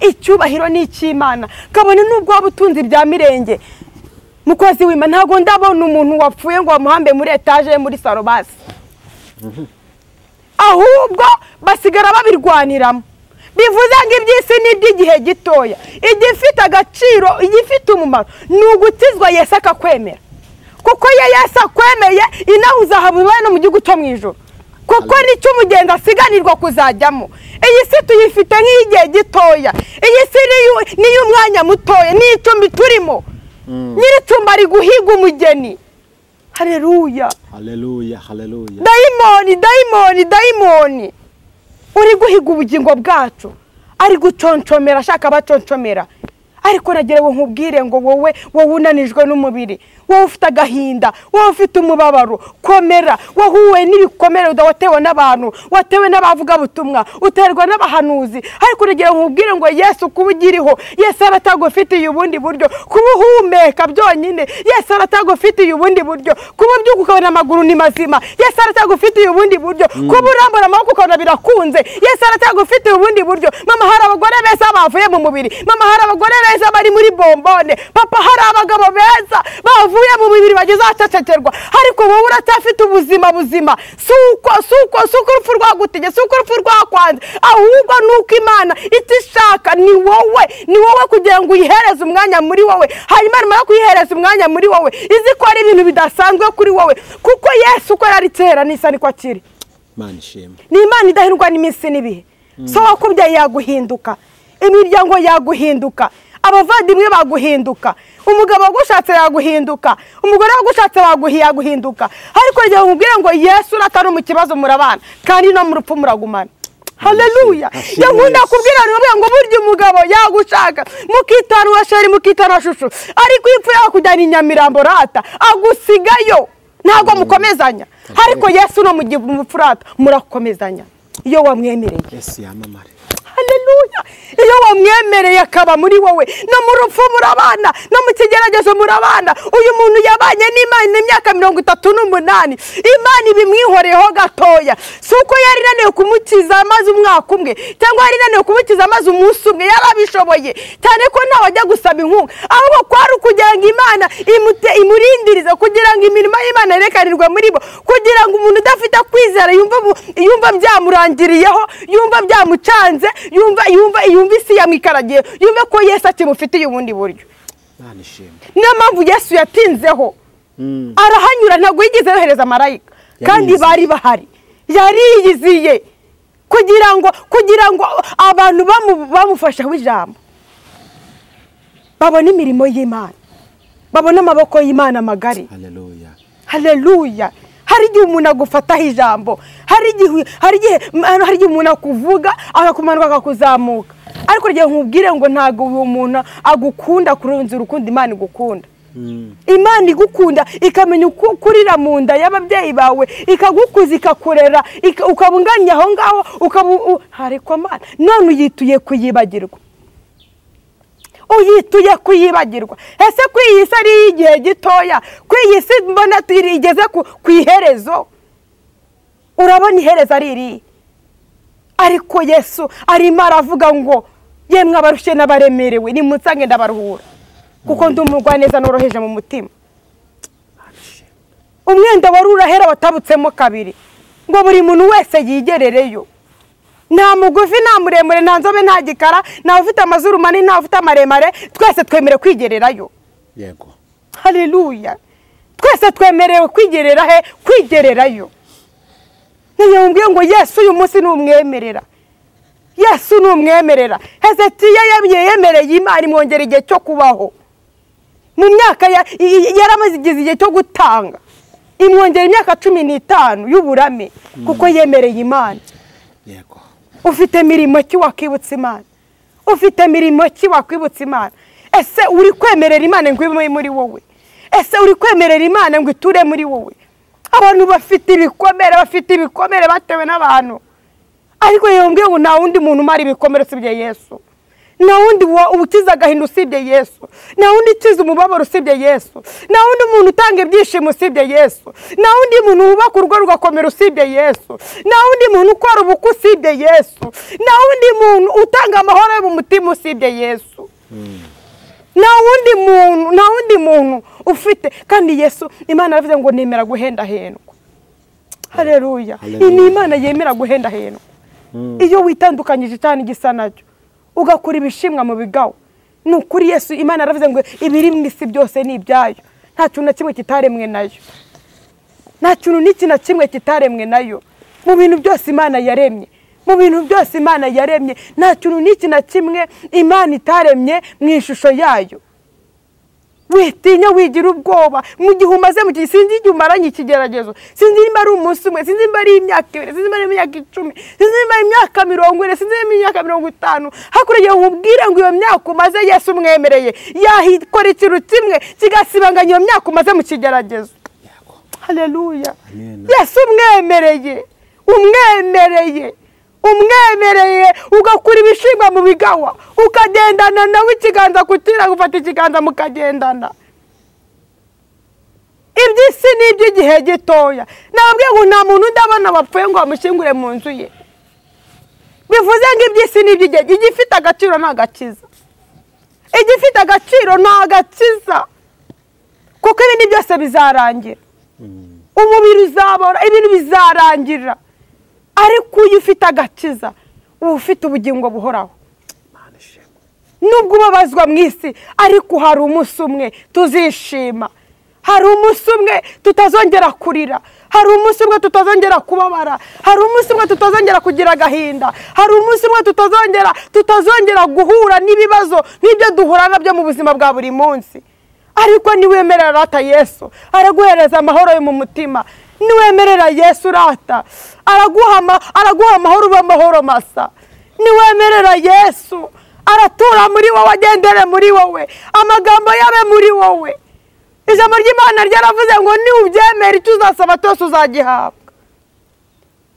Icyubahiro ni icy'Imana. Kabone nubwo waba utunze ibya mirenge mukozi w'Imana, ntago ndabona umuntu wapfuye ngo bamuhambe muri etaje muri salo basi. Ahubwo basigara babirwaniramo. Bivuze ngo iby'isi ni iby'igihe gitoya. Igifite agaciro, igifite umumaro ni ugukizwa Yesu akakwemera. Kuko iyo Yesu akwemeye inaha uzahabwa no mu gihugu cyo mu ijuru. Kuko nicyo umugenzi asiganirwa kuzajyamo. Iyi si tuyifite nk'igihe gitoya. Iyi si ni y'umwanya mutoya, ni icumbi turimo. Nyiricumbi ari guhiga umugeni. Haleluya. Haleluya, haleluya. Dayimoni, dayimoni, dayimoni uri guhiga ubugingo bwacu, ari guconcomera ashaka abaconcomera. Ariko nagira ngo nkubwire ngo wowe unanijwe n'umubiri, wowe ufite agahinda, wowe ufite umubabaro, komera. Wahuwe n'ibikomere watewe n'abantu, watewe n'abavugabutumwa, uterwa n'abahanuzi. Ariko nagira ngo nkubwire ngo Yesu kuba ugiriho, Yesu aratagufitiye ubundi buryo. Kuba uhumeka byonyine, Yesu aratagufitiye ubundi buryo. Kuba ubyuka ukabona amaguru ni mazima, Yesu aratagufitiye ubundi buryo. Kuba urambura amaboko ukabona birakunze, Yesu aratagufitiye ubundi buryo. Mama, hari abagore beza bavuye mu mubiri. Mama, hari abagore beza bari muri bombone. Papa, hari abagabo beza bavuye mu mubiri bageze ahacecekerwa, ariko wowe uracyafite ubuzima buzima. Suko suko suko urupfu rwagutegetse, suko urupfu rwakwanze, ahubwo nuko Imana itishaka ni wowe, ni wowe kugira ngo uyihereze umwanya muri wowe. Hanyuma nyuma yo kuyihereza umwanya muri wowe, izikora ibintu bidasanzwe kuri wowe, kuko Yesu uko yari kera n'isa niko akiri. Imana ishimwe. Ni Imana idahindurwa n'iminsi n'ibihe. So wakubyaye yaguhinduka, imiryango yaguhinduka, abavandimwe baguhinduka, umugabo wagushatse yaguhinduka, umugore wagushatse yaguhinduka. Ariko rero nkubwire ngo Yesu uratari mu kibazo murabana, kandi no mu rupfu muragumana. Haleluya. Yankunda kubwira ngo burya umugabo yagushaka mukitanwa sheri, mukitanwa shushu, ariko ipfu yakujyana inyamirambo rata agusigayo, ntago mukomezanya. Ariko Yesu no mu rupfu rata murakomezanya iyo wamwemereye. Yesu yamamare. Haleluya. Iyo wamwemereye akaba muri wowe, no mu rupfu murabana, no mu kigeragezo murabana. Uyu muntu yabanye n'Imana imyaka 38, Imana ibimwihoreyeho gatoya. Si uko yari inaniwe kumukiza amaze umwaka umwe, cyangwa yari inaniwe kumukiza amaze umunsi umwe, yarabishoboye cyane ko ntawe ajya gusaba inkunga, ahubwo kwari ukugira ngo Imana imurindirize, kugira ngo imirimo y'Imana yerekanirwe muri bo, kugira ngo umuntu udafite kwizera yumva byamurangiriyeho, yumva byamucanze, yumva isi yamwikaragiye, yumva ko Yesu akimufitiye ubundi buryo. Niyo mpamvu Yesu yatinzeho arahanyura, ntabwo yigeze yohereza marayika, kandi bari bahari. Yariyiziye kugira ngo abantu bamufasheho ijambo, babone imirimo y'Imana, babone amaboko y'Imana magari. Haleluya. Haleluya. Hari igihe umuntu agufataho ijambo, hari igihe umuntu akuvuga akakumanuka akakuzamuka, ariko rero nkubwire ngo ntago uwo muntu agukunda kurenza urukundo Imana igukunda. Imana igukunda ikamenya uko kurira mu nda y'ababyeyi bawe, ikagukuza, ikakurera, ukabunganya aho ngaho, ukabu Mana none uyituye kuyibagirwa. Uyituye kuyibagirwa. Ese kwiyi si ari igihe gitoya, kwiyi si mbona igeze ku iherezo. Urabona iherezo ari iri. Ariko Yesu arimo aravuga ngo Yemwe abarushye n'abaremerewe nimunsange ndabaruhura, kuko ndi umugwaneza noroheje mu mutima. Umwenda wari urahera watabutsemo kabiri, ngo buri muntu wese yigerereyo. Nta mugufi, nta muremure, nta nzobe, nta gikara, nta ufite amazuru manini, nta ufite amaremare, twese twemerewe kwigererayo. Yego. Haleluya. Twese twemerewe kwigerera he? Kwigererayo. Niyo mbwiye ngo Yesu uyu munsi numwemerera. Yesu numwemerera. Hezekiya yemereye Imana imwongera igihe cyo kubaho. Mu myaka yaramaze igihe cyo gutanga, imwongera imyaka 15 y'uburame, kuko yemereye Imana. Yego. Ufite mirimo ki wakwibutsa Imana? Ufite mirimo ki wakwibutsa Imana? Ese uri kwemerera Imana ngo ibe muri wowe? Ese uri kwemerera Imana ngo iture muri wowe? Abantu bafite ibikomere, bafite ibikomere batewe n'abantu. Ariko yongeye ngo nta wundi muntu umara ibikomere usibye Yesu. Nta wundi ukiza agahinda usibye Yesu. Nta wundi ukiza umubabaro usibye Yesu. Nta wundi muntu utanga ibyishimo usibye Yesu. Nta wundi muntu wubaka urugo rugakomera usibye Yesu. Nta wundi muntu ukora ubukwe usibye Yesu. Nta wundi muntu utanga amahoro yo mu mutima usibye Yesu. Nta wundi muntu, nta wundi muntu ufite. Kandi Yesu, Imana yaravuze ngo nemera guhendahendwa. Haleluya. Ni Imana yemera guhendahendwa. Iyo witandukanyije cyane igisa nacyo, ugakora ibishimwa mu bigawo, ni ukuri Yesu Imana yaravuze ngo ibiri mu isi byose ni ibyayo. Nta kintu na kimwe kitaremwe nayo. Nta kintu n'iki na kimwe kitaremwe nayo. Mu bintu byose Imana yaremye, mu bintu byose Imana yaremye, nta kintu n'iki na kimwe Imana itaremye mu ishusho yayo. Witinya, wigira ubwoba mu gihe umaze mu gihe, sinzi igihe umaranye ikigeragezo, sinzi nimba ari umunsi umwe, sinzi nimba ari imyaka 2, sinzi nimba ari imyaka 10, sinzi nimba ari imyaka 40, sinzi nimba imyaka 50. Hakurya nkubwire ngo iyo myaka umaze Yesu umwemereye yahikora ikintu kimwe kigasibanganya iyo myaka umaze mu kigeragezo. Haleluya. Yesu umwemereye, umwemereye, umwemereye, ugakura ibishingwa mu bigawa, ukagendana nawe ikiganza kutira, gufata ikiganza mukagendana. Iby'isi ni iby'igihe gitoya. Nababwiye ngo nta muntu ndabona wapfuye ngo bamushyingure mu nzu ye. Bivuze ngo iby'isi ni iby'igihe, igifite agaciro ni agakiza. Igifite agaciro ni agakiza, kuko ibindi byose bizarangira. Umubiri uzabora, ibintu bizarangira. Ariko iyo ufite agakiza, uba ufite ubugingo buhoraho. Nubwo ubabazwa mu isi, ariko hari umunsi umwe tuzishima. Hari umunsi umwe tutazongera kurira. Hari umunsi umwe tutazongera kubabara. Hari umunsi umwe tutazongera kugira agahinda. Hari umunsi umwe tutazongera guhura n'ibibazo nk'ibyo duhura nabyo mu buzima bwa buri munsi. Ariko niwemerera rata Yesu, araguhereza amahoro yo mu mutima. Niwemerera Yesu rata, araguha amahoro, uba amahoro masa. Niwemerera Yesu, aratura muri wowe, agendere muri wowe, amagambo yabe muri wowe. Ijambo ry'Imana ryaravuze ngo niubyemera icyo uzasaba cyose uzagihabwa.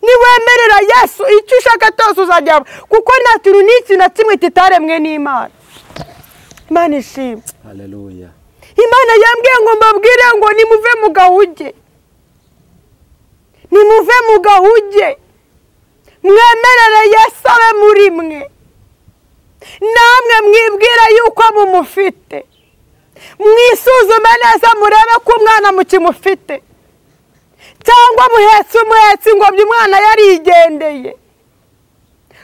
Niwemerera Yesu icyo ushaka cyose uzagihabwa, kuko nta kintu n'iki na kimwe kitaremwe n'Imana. Imana ishimwe. Haleluya. Imana yambwiye ngo mbabwire ngo nimuve mu gahuge. Nimuve mu gahuge, mwemerere Yesu abe muri mwe. Namwe mwibwira yuko mumufite. Mwisuzume neza murebe ko umwana mukimufite, cyangwa muhetse umuhetsi ingobyi umwana yarigendeye.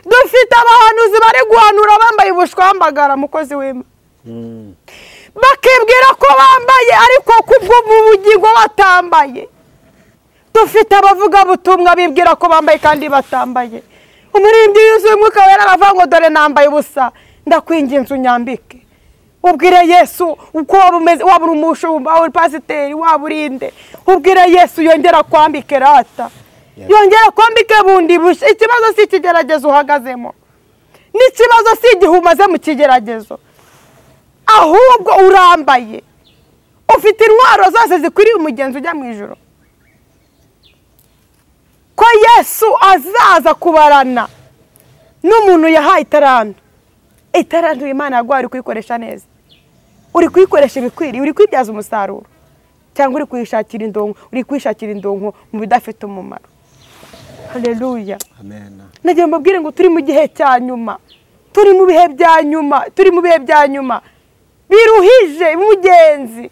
Dufite abahanuzi bari guhanura bambaye ubushwambagara, mukozi w'Imana, bakibwira ko bambaye, ariko kubw'ubugingo batambaye. Dufite abavugabutumwa bibwira ko bambaye kandi batambaye. Umuririmbyi yuzuye umwuka wera aravuga ngo dore nambaye ubusa, ndakwinginze unyambike. Ubwire Yesu uko waba umeze, waba uri umushumba, waba uri pasiteri, waba urinde, ubwire Yesu yongera kwambike rata, yongera kwambike bundi bushya. Ikibazo si ikigeragezo uhagazemo, n'ikibazo si igihe umaze mu kigeragezo, ahubwo urambaye, ufite intwaro zose zikwiriye umugenzi ujya mu ijuru. Ko Yesu azaza kubarana n'umuntu yahaye itaranto. Itaranto Imana yaguhaye uri kuyikoresha neza, uri kuyikoresha ibikwiriye, uri kwibyaza umusaruro, cyangwa uri kuyishakira indonko, uri kwishakira indonko mu bidafite umumaro. Haleluya. Amen. Nagira mbabwire ngo turi mu gihe cya nyuma. Turi mu bihe bya nyuma, turi mu bihe bya nyuma biruhije mugenzi.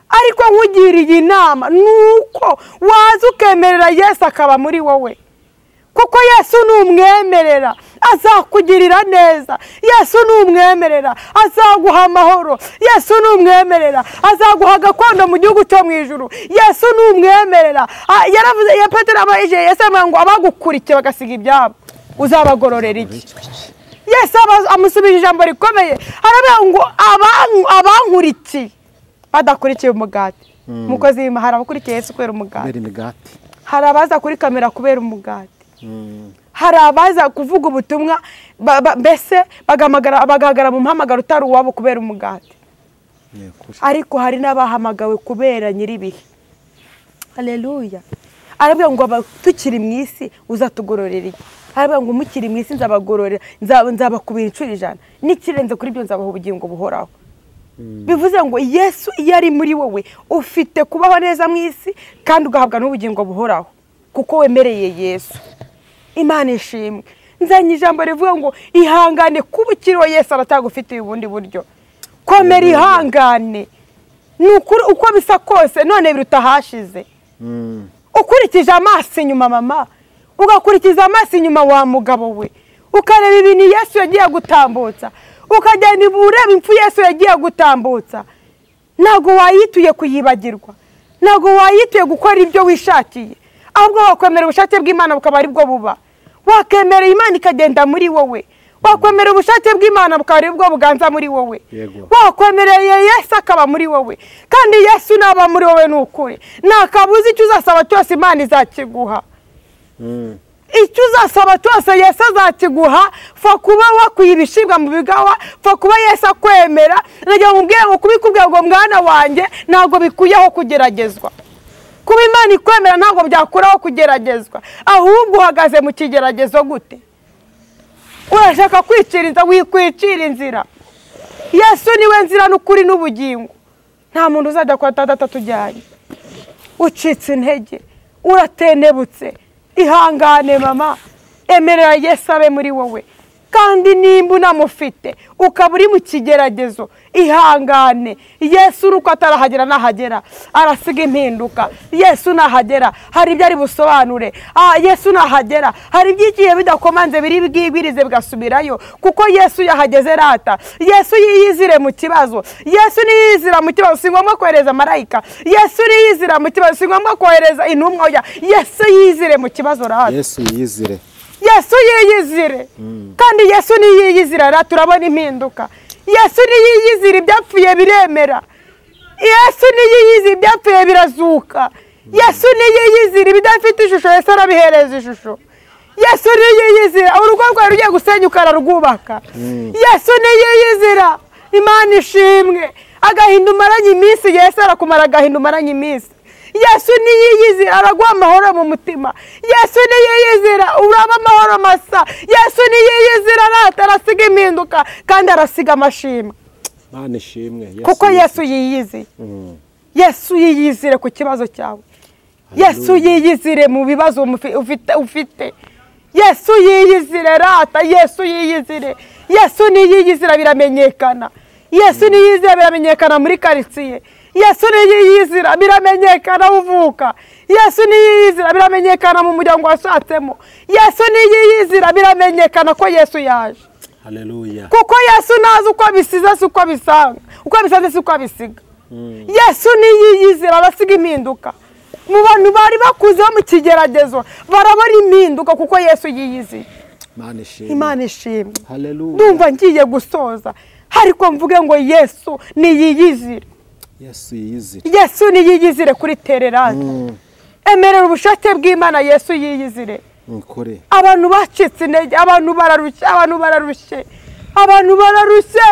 Ariko nkugiriye inama nuko waza ukemerera Yesu akaba muri wowe, kuko Yesu numwemerera azakugirira neza. Yesu numwemerera azaguha amahoro. Yesu numwemerera azaguha gakondo mu gihugu cyo mu ijuru. Yesu numwemerera, yaravuze ya Petero abaje Yesu ngo abagukurikiye bagasiga ibyabo uzabagororera iki? Yesu amusubije ijambo rikomeye, aravuga ngo abankurikiye badakurikiye umugati. Mukozi w'Imana, hari abakurikiye Yesu kubera umugati, hari abaza kuri kamera kubera umugati, hari abaza kuvuga ubutumwa mbese bagahagarara mu muhamagaro utari uwabo kubera umugati. Ariko hari n'abahamagawe kubera nyiribihe. Haleluya. Aravuga ngo tukiri mu isi uzatugororera iki? Aravuga ngo mukiri mu isi nzabagororera, nzabakubira inshuro 100, n'ikirenze kuri byo nzabaha ubugingo buhoraho. Bivuze ngo Yesu iyo ari muri wowe ufite kubaho neza mu isi kandi ugahabwa n'ubugingo buhoraho, kuko wemereye Yesu. Imana ishimwe. Nzanye ijambo rivuga ngo ihangane kuba ukiriho, Yesu aratagufitiye ubundi buryo. Komera, ihangane. Nukuri uko bisa kose none biruta hashize. Ukurikije amaso inyuma mama, ugakurikiza amaso inyuma wa mugabo we, ukareba ibintu Yesu yagiye gutambutsa, ukagenda ureba impfu Yesu yagiye gutambutsa, ntabwo wayituye kuyibagirwa, ntabwo wayituye gukora ibyo wishakiye, ahubwo wakwemera ubushake bw'Imana bukaba ari bwo buba. Wakwemera Imana ikagenda muri wowe, wakwemera ubushake bw'Imana bukaba ari bwo buganza muri wowe, wakwemereye Yesu akaba muri wowe. Kandi Yesu naba muri wowe ni ukuri, nta kabuza icyo uzasaba cyose Imana izakiguha. Icyo uzasaba cyose Yesu azakiguha. Fa kuba wakwiye ibishibwa mu bigawa, fa kuba Yesu akwemera. Nagira ngo mbwire ngo kubikubwira ngo mwana wanjye ntabwo bikuyeho kugeragezwa. Kuba Imana ikwemera ntabwo byakuraho kugeragezwa, ahubwo uhagaze mu kigeragezo gute? Urashaka kwicira inzira, wikwicira inzira. Yesu niwe nzira n'ukuri n'ubugingo. Nta muntu uzajya kwa Data tujyanye. Ucitse intege, uratenebutse, ihangane mama, emerera Yesu abe muri wowe. Kandi nimba unamufite ukaba uri mu kigeragezo, ihangane. Yesu nuko atarahagera nahagera arasiga impinduka. Yesu nahagera hari ibyo ari busobanure. Yesu nahagera hari ibyigiye bidakomanze biri bwibwirize bigasubirayo, kuko Yesu yahageze rata. Yesu yiyizire mu kibazo. Yesu niyizira mu kibazo, si ngombwa kohereza marayika. Yesu niyizira mu kibazo, si ngombwa kohereza intumwa. Oya, Yesu yiyizire mu kibazo rata. Yesu yiyizire. Yesu yiyizire. Kandi Yesu niyiyizira rata, turabona impinduka. Yesu niyiyizira ibyapfuye biremera. Yesu niyiyizira ibyapfuye birazuka. Yesu niyiyizira ibidafite ishusho, Yesu arabihereza ishusho. Yesu niyiyizira urugo rwawe rugiye gusenyuka ararwubaka. Yesu niyiyizira, Imana ishimwe. Agahinda umaranye iminsi, Yesu arakumara agahinda umaranye iminsi. Yesu niyiyizira araguha amahoro mu mutima. Yesu niyiyizira uraba amahoro masa. Yesu niyiyizira arata, arasiga impinduka kandi arasiga amashimwe. Imana ishimwe. Kuko Yesu yiyiziye. Yesu yiyizire ku kibazo cyawe. Yesu yiyizire mu bibazo ufite. Yesu yiyizire rata. Yesu yiyizire. Yesu niyiyizira biramenyekana. Yesu niyiyizira biramenyekana muri karitsiye. Yesu niyiyizira biramenyekana uvuka. Yesu niyiyizira biramenyekana mu muryango washatsemo. Yesu niyiyizira biramenyekana ko Yesu yaje. Haleluya. Kuko Yesu nazi uko abisize si uko abisanga, uko abisanze si uko abisiga. Yesu niyiyizira arasiga impinduka. Mu bantu bari bakuze mu kigeragezo barabona impinduka kuko Yesu yiyiziye. Imana ishimwe. Imana ishimwe. Haleluya. Ndumva ngiye gusoza, ariko mvuge ngo Yesu niyiyizire. Yesu yiyizire. Yesu niyiyizire kuri tererate. Emerera ubushake bw'Imana, Yesu yiyizire. Nkore. Abantu bacitse intege, abantu bararushye, abantu bararushye, abantu bararushye,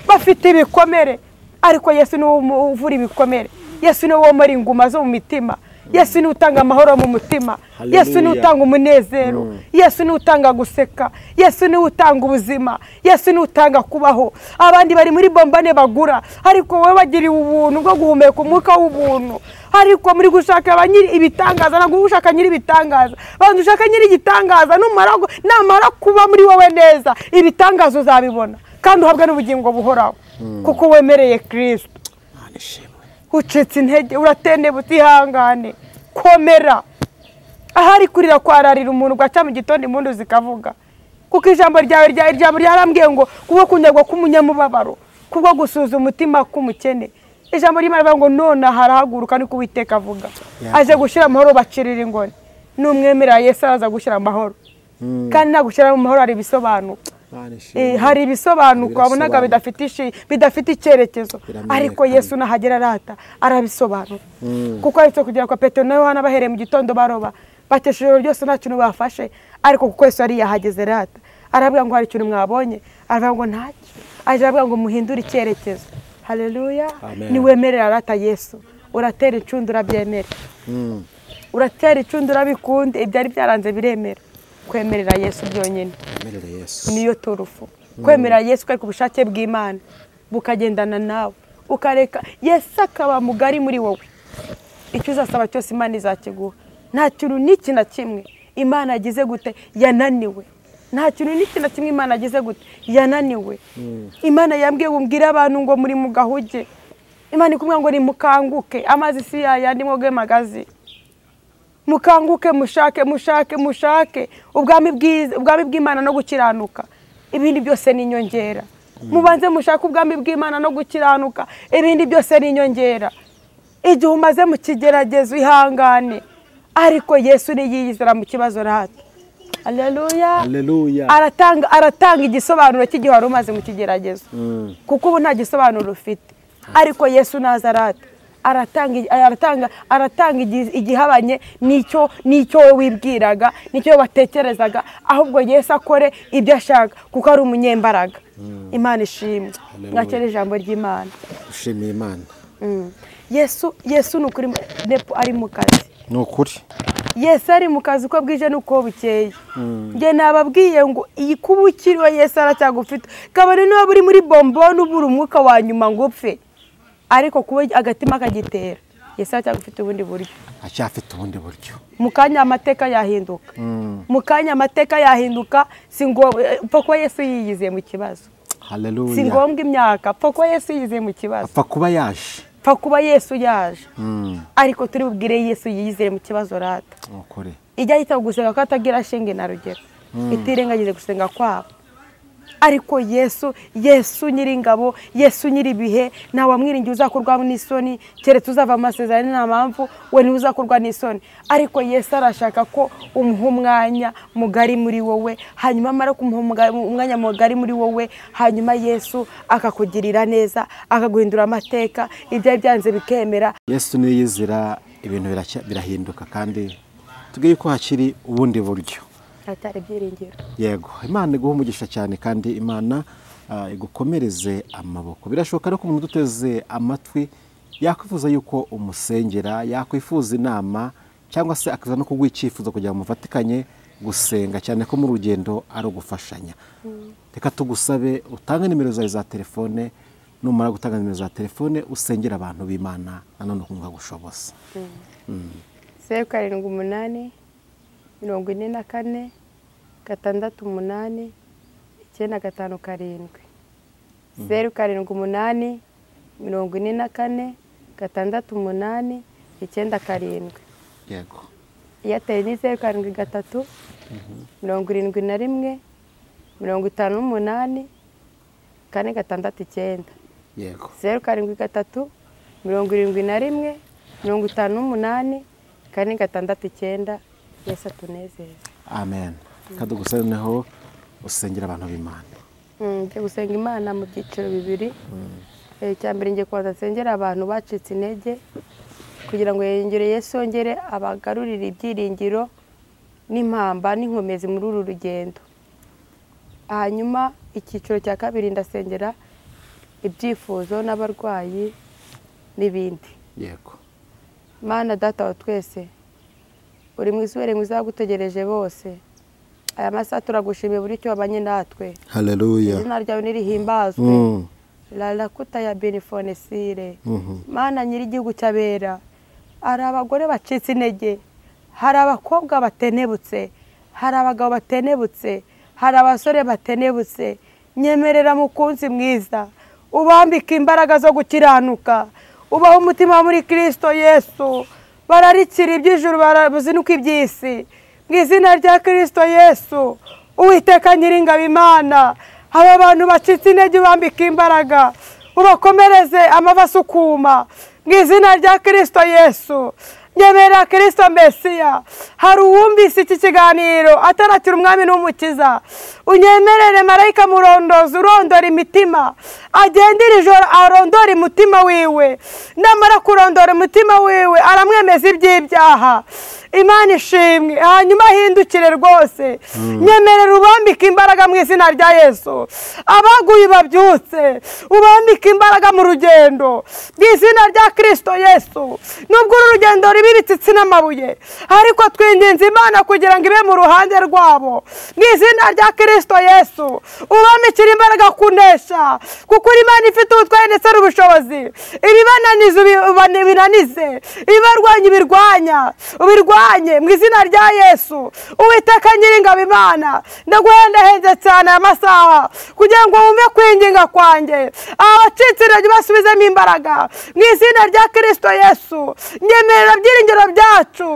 bafite ibikomere. Ariko Yesu niwe uvura ibikomere. Yesu niwe womora inguma zo mu mitima. Yesu niwe utanga amahoro mu mutima. Yesu niwe utanga umunezero. Yesu niwe utanga guseka. Yesu niwe utanga ubuzima. Yesu niwe utanga kubaho. Abandi bari muri bombane bagura, ariko wowe bagiriwe ubuntu bwo guhumeka umwuka w'ubuntu. Ariko muri gushaka abanyiri ibitangaza, ntabwo ushaka nyiri ibitangaza. Banza ushaka nyiri igitangaza, namara kuba muri wowe neza, ibitangazo uzabibona kandi uhabwa n'ubugingo buhoraho kuko wemereye Kristo. Ucitse intege, uratenebutse, ihangane, komera. Ahari kurira kwararira umuntu ugaca mu gitondo impundu zikavuga. Kuko ijambo ryawe ijambo ryarambwiye ngo kubwo kunyagwa k'umunyamubabaro, kubwo gusuza umutima k'umukene. Ijambo ry'Imana rivuga ngo none harahaguruka niko Uwiteka avuga. Aje gushyira amahoro bacirira ingoni. Numwemerera Yesu araza gushyira amahoro. Kandi nagushyira mu mahoro hari ibisobanuro. Hari ibisobanuko wabonaga bidafite icyerekezo, ariko Yesu nahagera arata arabisobanura. Kuko aretse kugera kwa Petero na Yohana bahereye mu gitondo baroba, batesha ijoro ryose nta kintu bafashe, ariko kuko Yesu yari yahageze rata arabwira ngo hari ikintu mwabonye, aravuga ngo ntacyo, aje aravuga ngo muhindure icyerekezo. Haleluya. Niwemerera rata Yesu, uratera incundura byemera, uratera incundura bikunde, ibyari byaranze biremera. Kwemerera Yesu byonyine niyo turufu. Kwemera Yesu kari ku bushake bw'Imana bukagendana nawe, ukareka Yesu akaba mugari muri wowe. Icyo uzasaba cyose Imana izakiguha. Nta kintu n'iki na kimwe Imana agize gute yananiwe. Nta kintu n'iki na kimwe Imana agize gute yananiwe. Imana yambwiye ngo mbwire abantu ngo muri mugahuge. Imana ikumwe ngo nimukanguke, amazi si yayandi mwoge magazi. Mukanguke, mushake, mushake, mushake ubwami bwiza, ubwami bw'Imana no gukiranuka, ibindi byose ni inyongera. Mubanze mushake ubwami bw'Imana no gukiranuka, ibindi byose ni inyongera. Igihe umaze mu kigeragezo ihangane, ariko Yesu niyiyizera mu kibazo rata. Haleluya. Haleluya. Aratanga igisobanuro cy'igihe wari umaze mu kigeragezo, kuko ubu nta gisobanuro ufite, ariko Yesu naza arata aratanga igihabanye n'icyo wowe wibwiraga, n'icyo watekerezaga, ahubwo Yesu akore ibyo ashaka kuko ari umunyembaraga. Imana ishimwe. Mwakire ijambo ry'Imana. Ushimiye Imana. Yesu ni ukuri, nepo ari mu kazi. Ni ukuri. Yesu ari mu kazi uko bwije n'uko bukeye. Njye nababwiye ngo iyi kuba ukiriho Yesu aracyagufite. Kabone niba uri muri bomboni ubura umwuka wa nyuma ngo upfe, ariko kuba agatima kagitera, Yesu aracyagufite ubundi buryo. Acyafite ubundi buryo. Mu kanya amateka yahinduka. Mu kanya amateka yahinduka, si ngombwa pfa kuba Yesu yiyiziye mu kibazo. Haleluya. Si ngombwa imyaka, pfa kuba Yesu yiyiziye mu kibazo. Apfa kuba yaje. Pfa kuba Yesu yaje. Ariko turi bubwire Yesu yiyizire mu kibazo rata. Ukuri. Ijya yita gusenga ko atagira shinge na rugero. Itirengagize gusenga kwabo. Ariko Yesu, Yesu nyiringabo, Yesu nyiribihe, nta wamwiringiye uzakorwa n'isoni, keretse uzava mu masezerano nta mpamvu, we niwe uzakorwa n'isoni. Ariko Yesu arashaka ko umuha umwanya mugari muri wowe, hanyuma amara kumuha umwanya mugari muri wowe, hanyuma Yesu akakugirira neza, akaguhindura amateka, ibyo byanze bikemera. Yesu niyizira ibintu birahinduka, kandi tubwiye ko hakiri ubundi buryo. Atari byiringiro. Yego, Imana iguhe umugisha cyane kandi Imana igukomereze amaboko. Birashoboka ko umuntu uduteze amatwi yakwifuza yuko umusengera, yakwifuza inama, cyangwa se akaza no kuguha icyifuzo kugira ngo mufatikanye gusenga, cyane ko mu rugendo ari ugufashanya. Reka tugusabe utange nimero zawe za telefone, numara gutanga nimero za telefone usengera abantu b'Imana nanone ukumva gushoboza. 078 44 68 957. 078 44 68 97. Yego. Airtel ni 073 71 58 469. Yego. 073 71 58 469. Yesu atunezeze. Amen. Kadugusaneho usengera abantu b'Imana. Ngiye gusenga Imana mu byiciro bibiri. Icya mbere ngiye kubanza nsengera abantu bacitse intege kugira ngo yongere Yesu yongere abagarurire ibyiringiro n'impamba n'inkomezi muri uru rugendo. Hanyuma icyiciro cya kabiri ndasengera ibyifuzo n'abarwayi n'ibindi. Yego. Mana data wa twese, uri mwiza uri mwiza gutegereje bose. Aya masaha turagushimiye buri cyo wabanye natwe. Haleluya. Izina ryawe nirihimbazwe. La lakuta ya benefonesire. Mana nyiri igihugu cyabera, Hari abagore bacitse intege, hari abakobwa batenebutse, hari abagabo batenebutse, hari abasore batenebutse. Nyemerera mukunzi mwiza, ubambike imbaraga zo gukiranuka, ubaho umutima muri Kristo Yesu. Bararikira iby'ijuru, barabuzinuka iby'isi. Mu izina rya Kristo Yesu, Uwiteka Nyiringabo Imana, aba bantu bacitse intege ubambike imbaraga, ubakomereze amava asukuma. Mu izina rya Kristo Yesu, nyemerera Kristo Mesiya. Hari uwumvise iki kiganiro atarakira umwami n'umukiza, unyemerere marayika murondozi urondora imitima, agendera ijoro arondora umutima wiwe. Namara kurondora umutima wiwe aramwemeza iby'ibyaha. Imana ishimwe, hanyuma ahindukire rwose. Nyemerera ubambike imbaraga mu izina rya Yesu. Abaguye babyutse, ubambike imbaraga mu rugendo mu izina rya Kristo Yesu. Nubwo uru rugendo ruba ibitsitsi n'amabuye, ariko twinginze Imana kugira ngo ibe mu ruhande rwabo mu izina rya Kristo Yesu. Ubambikire imbaraga kunesha, kuko Imana ifite ubutware ndetse n'ubushobozi. Ibibananiza ubinanize, ibibarwanya ubirwanya, ubirwanye mu izina rya Yesu. Uwiteka Nyiringabo Imana, ndaguhendahenze cyane aya masaha kugira ngo wumve kwinginga kwanjye. Abacitse intege basubizemo imbaraga mu izina rya Kristo Yesu. Nyemerera byiringiro byacu.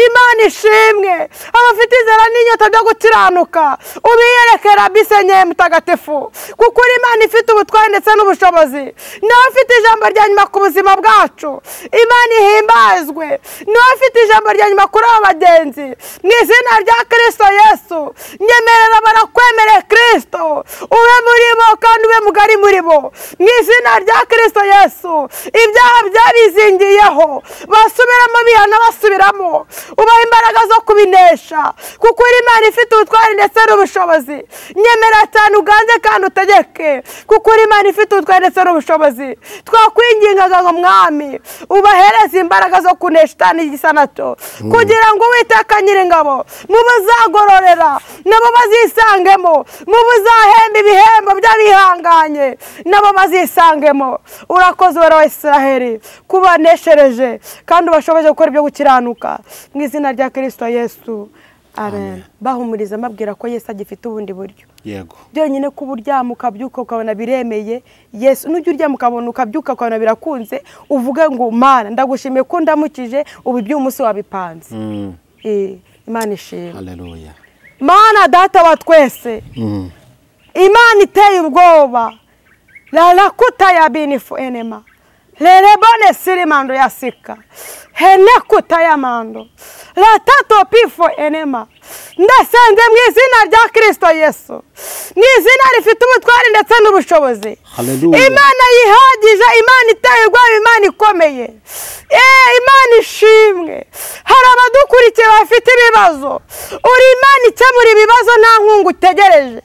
Imana ishimwe, abafite inzara n'inyota byo gukiranuka ubiyerekera bisenye mutagatifu, kuko Imana ifite ubutware ndetse n'ubushobozi. Nawe ufite ijambo rya nyuma ku buzima bwacu. Imana ihimbazwe. Nawe ufite ijambo rya nyuma kuri aba bagenzi mu izina rya Kristo Yesu. Nyemerera barakwemere Kristo, ube muri bo kandi ube mugari muri bo mu izina rya Kristo Yesu. Ibyaha byabizingiyeho basubiramo, bihana basubiramo, ubaha imbaraga zo kubinesha, kuko Imana ifite ubutware ndetse n'ubushobozi. Nyemera cyane uganze kandi utegeke, kuko Imana ifite ubutware ndetse n'ubushobozi. Twakwingingaga ngo Mwami ubahereze imbaraga zo kunesha shitani igisa nacyo, kugira ngo Uwiteka Nyiringabo mubazagororera nabo bazisangemo, mubuzahemba ibihembo by'abihanganye nabo bazisangemo. Urakoze Uwera wa Israheli kubaneshereje kandi ubashoboje gukora ibyo gukiranuka mu izina rya Kristo Yesu. Amen. Bahumuriza mbabwira ko Yesu agifite ubundi buryo. Yego. Byonyine kuba uryama ukabyuka ukabona biremeye, Yesu nujya uryama ukabona ukabyuka ukabona birakunze, uvuge ngo Mana ndagushimiye ko ndamukije ubu iby'umunsi wabipanze. Imana ishimwe. Haleluya. Mana data wa twese. Imana iteye ubwoba. La kuta ya binifu enema. Lerebone sirimando yasika. Hene kuta ya mando. La tato pifo enema. Ndasenze mu izina rya Kristo Yesu. Mu izina rifite ubutware ndetse n'ubushobozi. Haleluya. Imana yihagije, Imana iteye ubwoba, Imana ikomeye. Imana ishimwe. Hari abadukurikiye bafite ibibazo. Uri Imana ikemura ibibazo nta nkungu utegereje.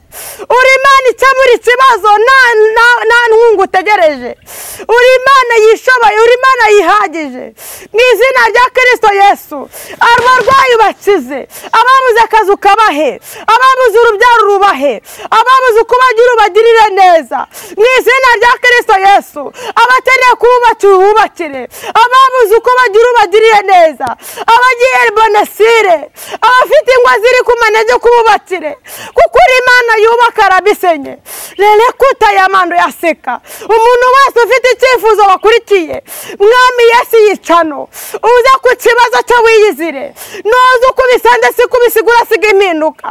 Uri Imana ikemura ikibazo nta nkungu utegereje. Uri Imana yishoboye, uri Imana yihagije. Mu izina rya Kristo Yesu, abarwayi bakize, ababuze akazi ukabahe, ababuze urubyaro urubahe, ababuze uko bagira ubagirire neza. Mu izina rya Kristo Yesu, abakeneye kububakira ububakire, ababuze uko bagira ubagirire neza, abagiye bonesire, abafite ingwa ziri ku manege kububakire, kuko uri Imana yubaka arabisenye. Rere kuta ya mando yaseka. Umuntu wese ufite icyifuzo bakurikiye, Mwami Yesu yicano, uza ku kibazo cyo wiyizire, nuza uko bisanze si kubisigura siga impinduka.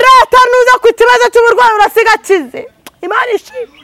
Rata nuza ku kibazo cy'uburwayi urasiga akize. Imana ishimwe.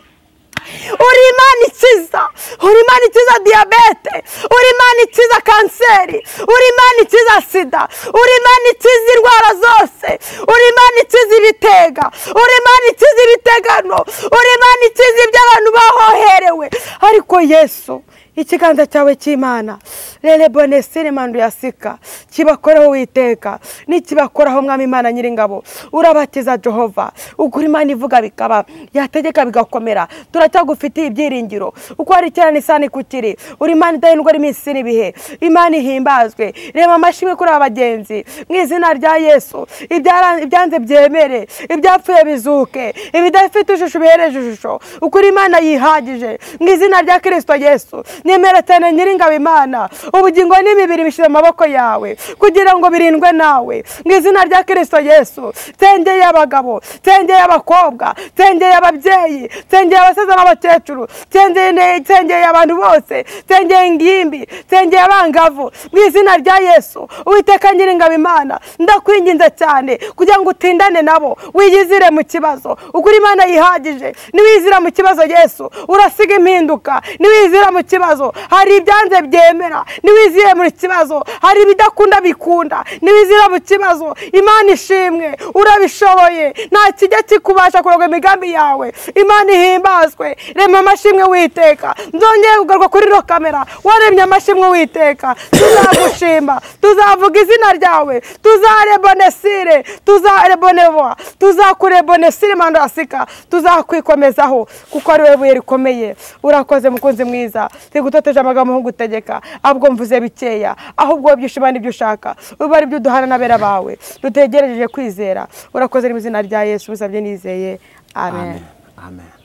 Uri Imana ikiza, uri Imana ikiza diyabete, uri Imana ikiza kanseri, uri Imana ikiza sida, uri Imana ikiza indwara zose, uri Imana ikiza ibitega, uri Imana ikiza ibitegano, uri Imana ikiza ibyo abantu bahoherewe. Ariko Yesu, ikiganza cyawe cy'Imana rere bonesire mando yasika kibakoreho Uwiteka, nikibakoraho Mwami Imana Nyiringabo. Urabatiza Jehova, ukuri Imana ivuga bikaba, yategeka bigakomera. Turacyagufitiye ibyiringiro uko ari cyane isani kukiri. Uri Imana idahindwa iminsi n'ibihe. Imana ihimbazwe. Reba amashimwe kuri abagenzi mu izina rya Yesu. Ibyanze byemere, ibyapfuye bizuke, ibidafite ishusho bihereje ishusho. Ukuri Imana yihagije mu izina rya Kristo Yesu. Nyemera cyane Nyiringabo Imana, ubugingo n'imibiri bishyira mu maboko yawe kugira ngo birindwe nawe mu izina rya Kristo Yesu. Tengeye abagabo, tengeye abakobwa, tengeye ababyeyi, tengeye abasaza n'abakecuru, tengeye abantu bose, tengeye ingimbi, tengeye abangavu mu izina rya Yesu. Uwiteka Nyiringabo Imana, ndakwinginze cyane kugira ngo utindane nabo, wiyizire mu kibazo. Ukuri Imana yihagije, niwizira mu kibazo Yesu urasiga impinduka. Niwizira mu kibazo hari ibyanze byemera, niwizire mu kibazo hari ibidakunda bikunda, niwizira mu kibazo Imana ishimwe urabishoboye, nta kijya kikubasha kuroga imigambi yawe. Imana ihimbazwe. Rema amashimwe Uwiteka. Nzongeye kugaruka kuri ro kamera, waremye amashimwe Uwiteka, tuzagushima, tuzavuga izina ryawe, tuzarebonesire, tuzareboneva, tuzakurebonesire mandasika, tuzakwikomezaho kuko ari wowe buye rikomeye. Urakoze mukunzi mwiza, sigutoteje amagambo nkugutegeka, ahubwo mvuze bikeya, ahubwo byishima n'ibyo ushaka, uba ari byo uduhana n'abera bawe, dutegereje kwizera. Urakoze mu izina rya Yesu, usabye nizeye. Amen. Amen.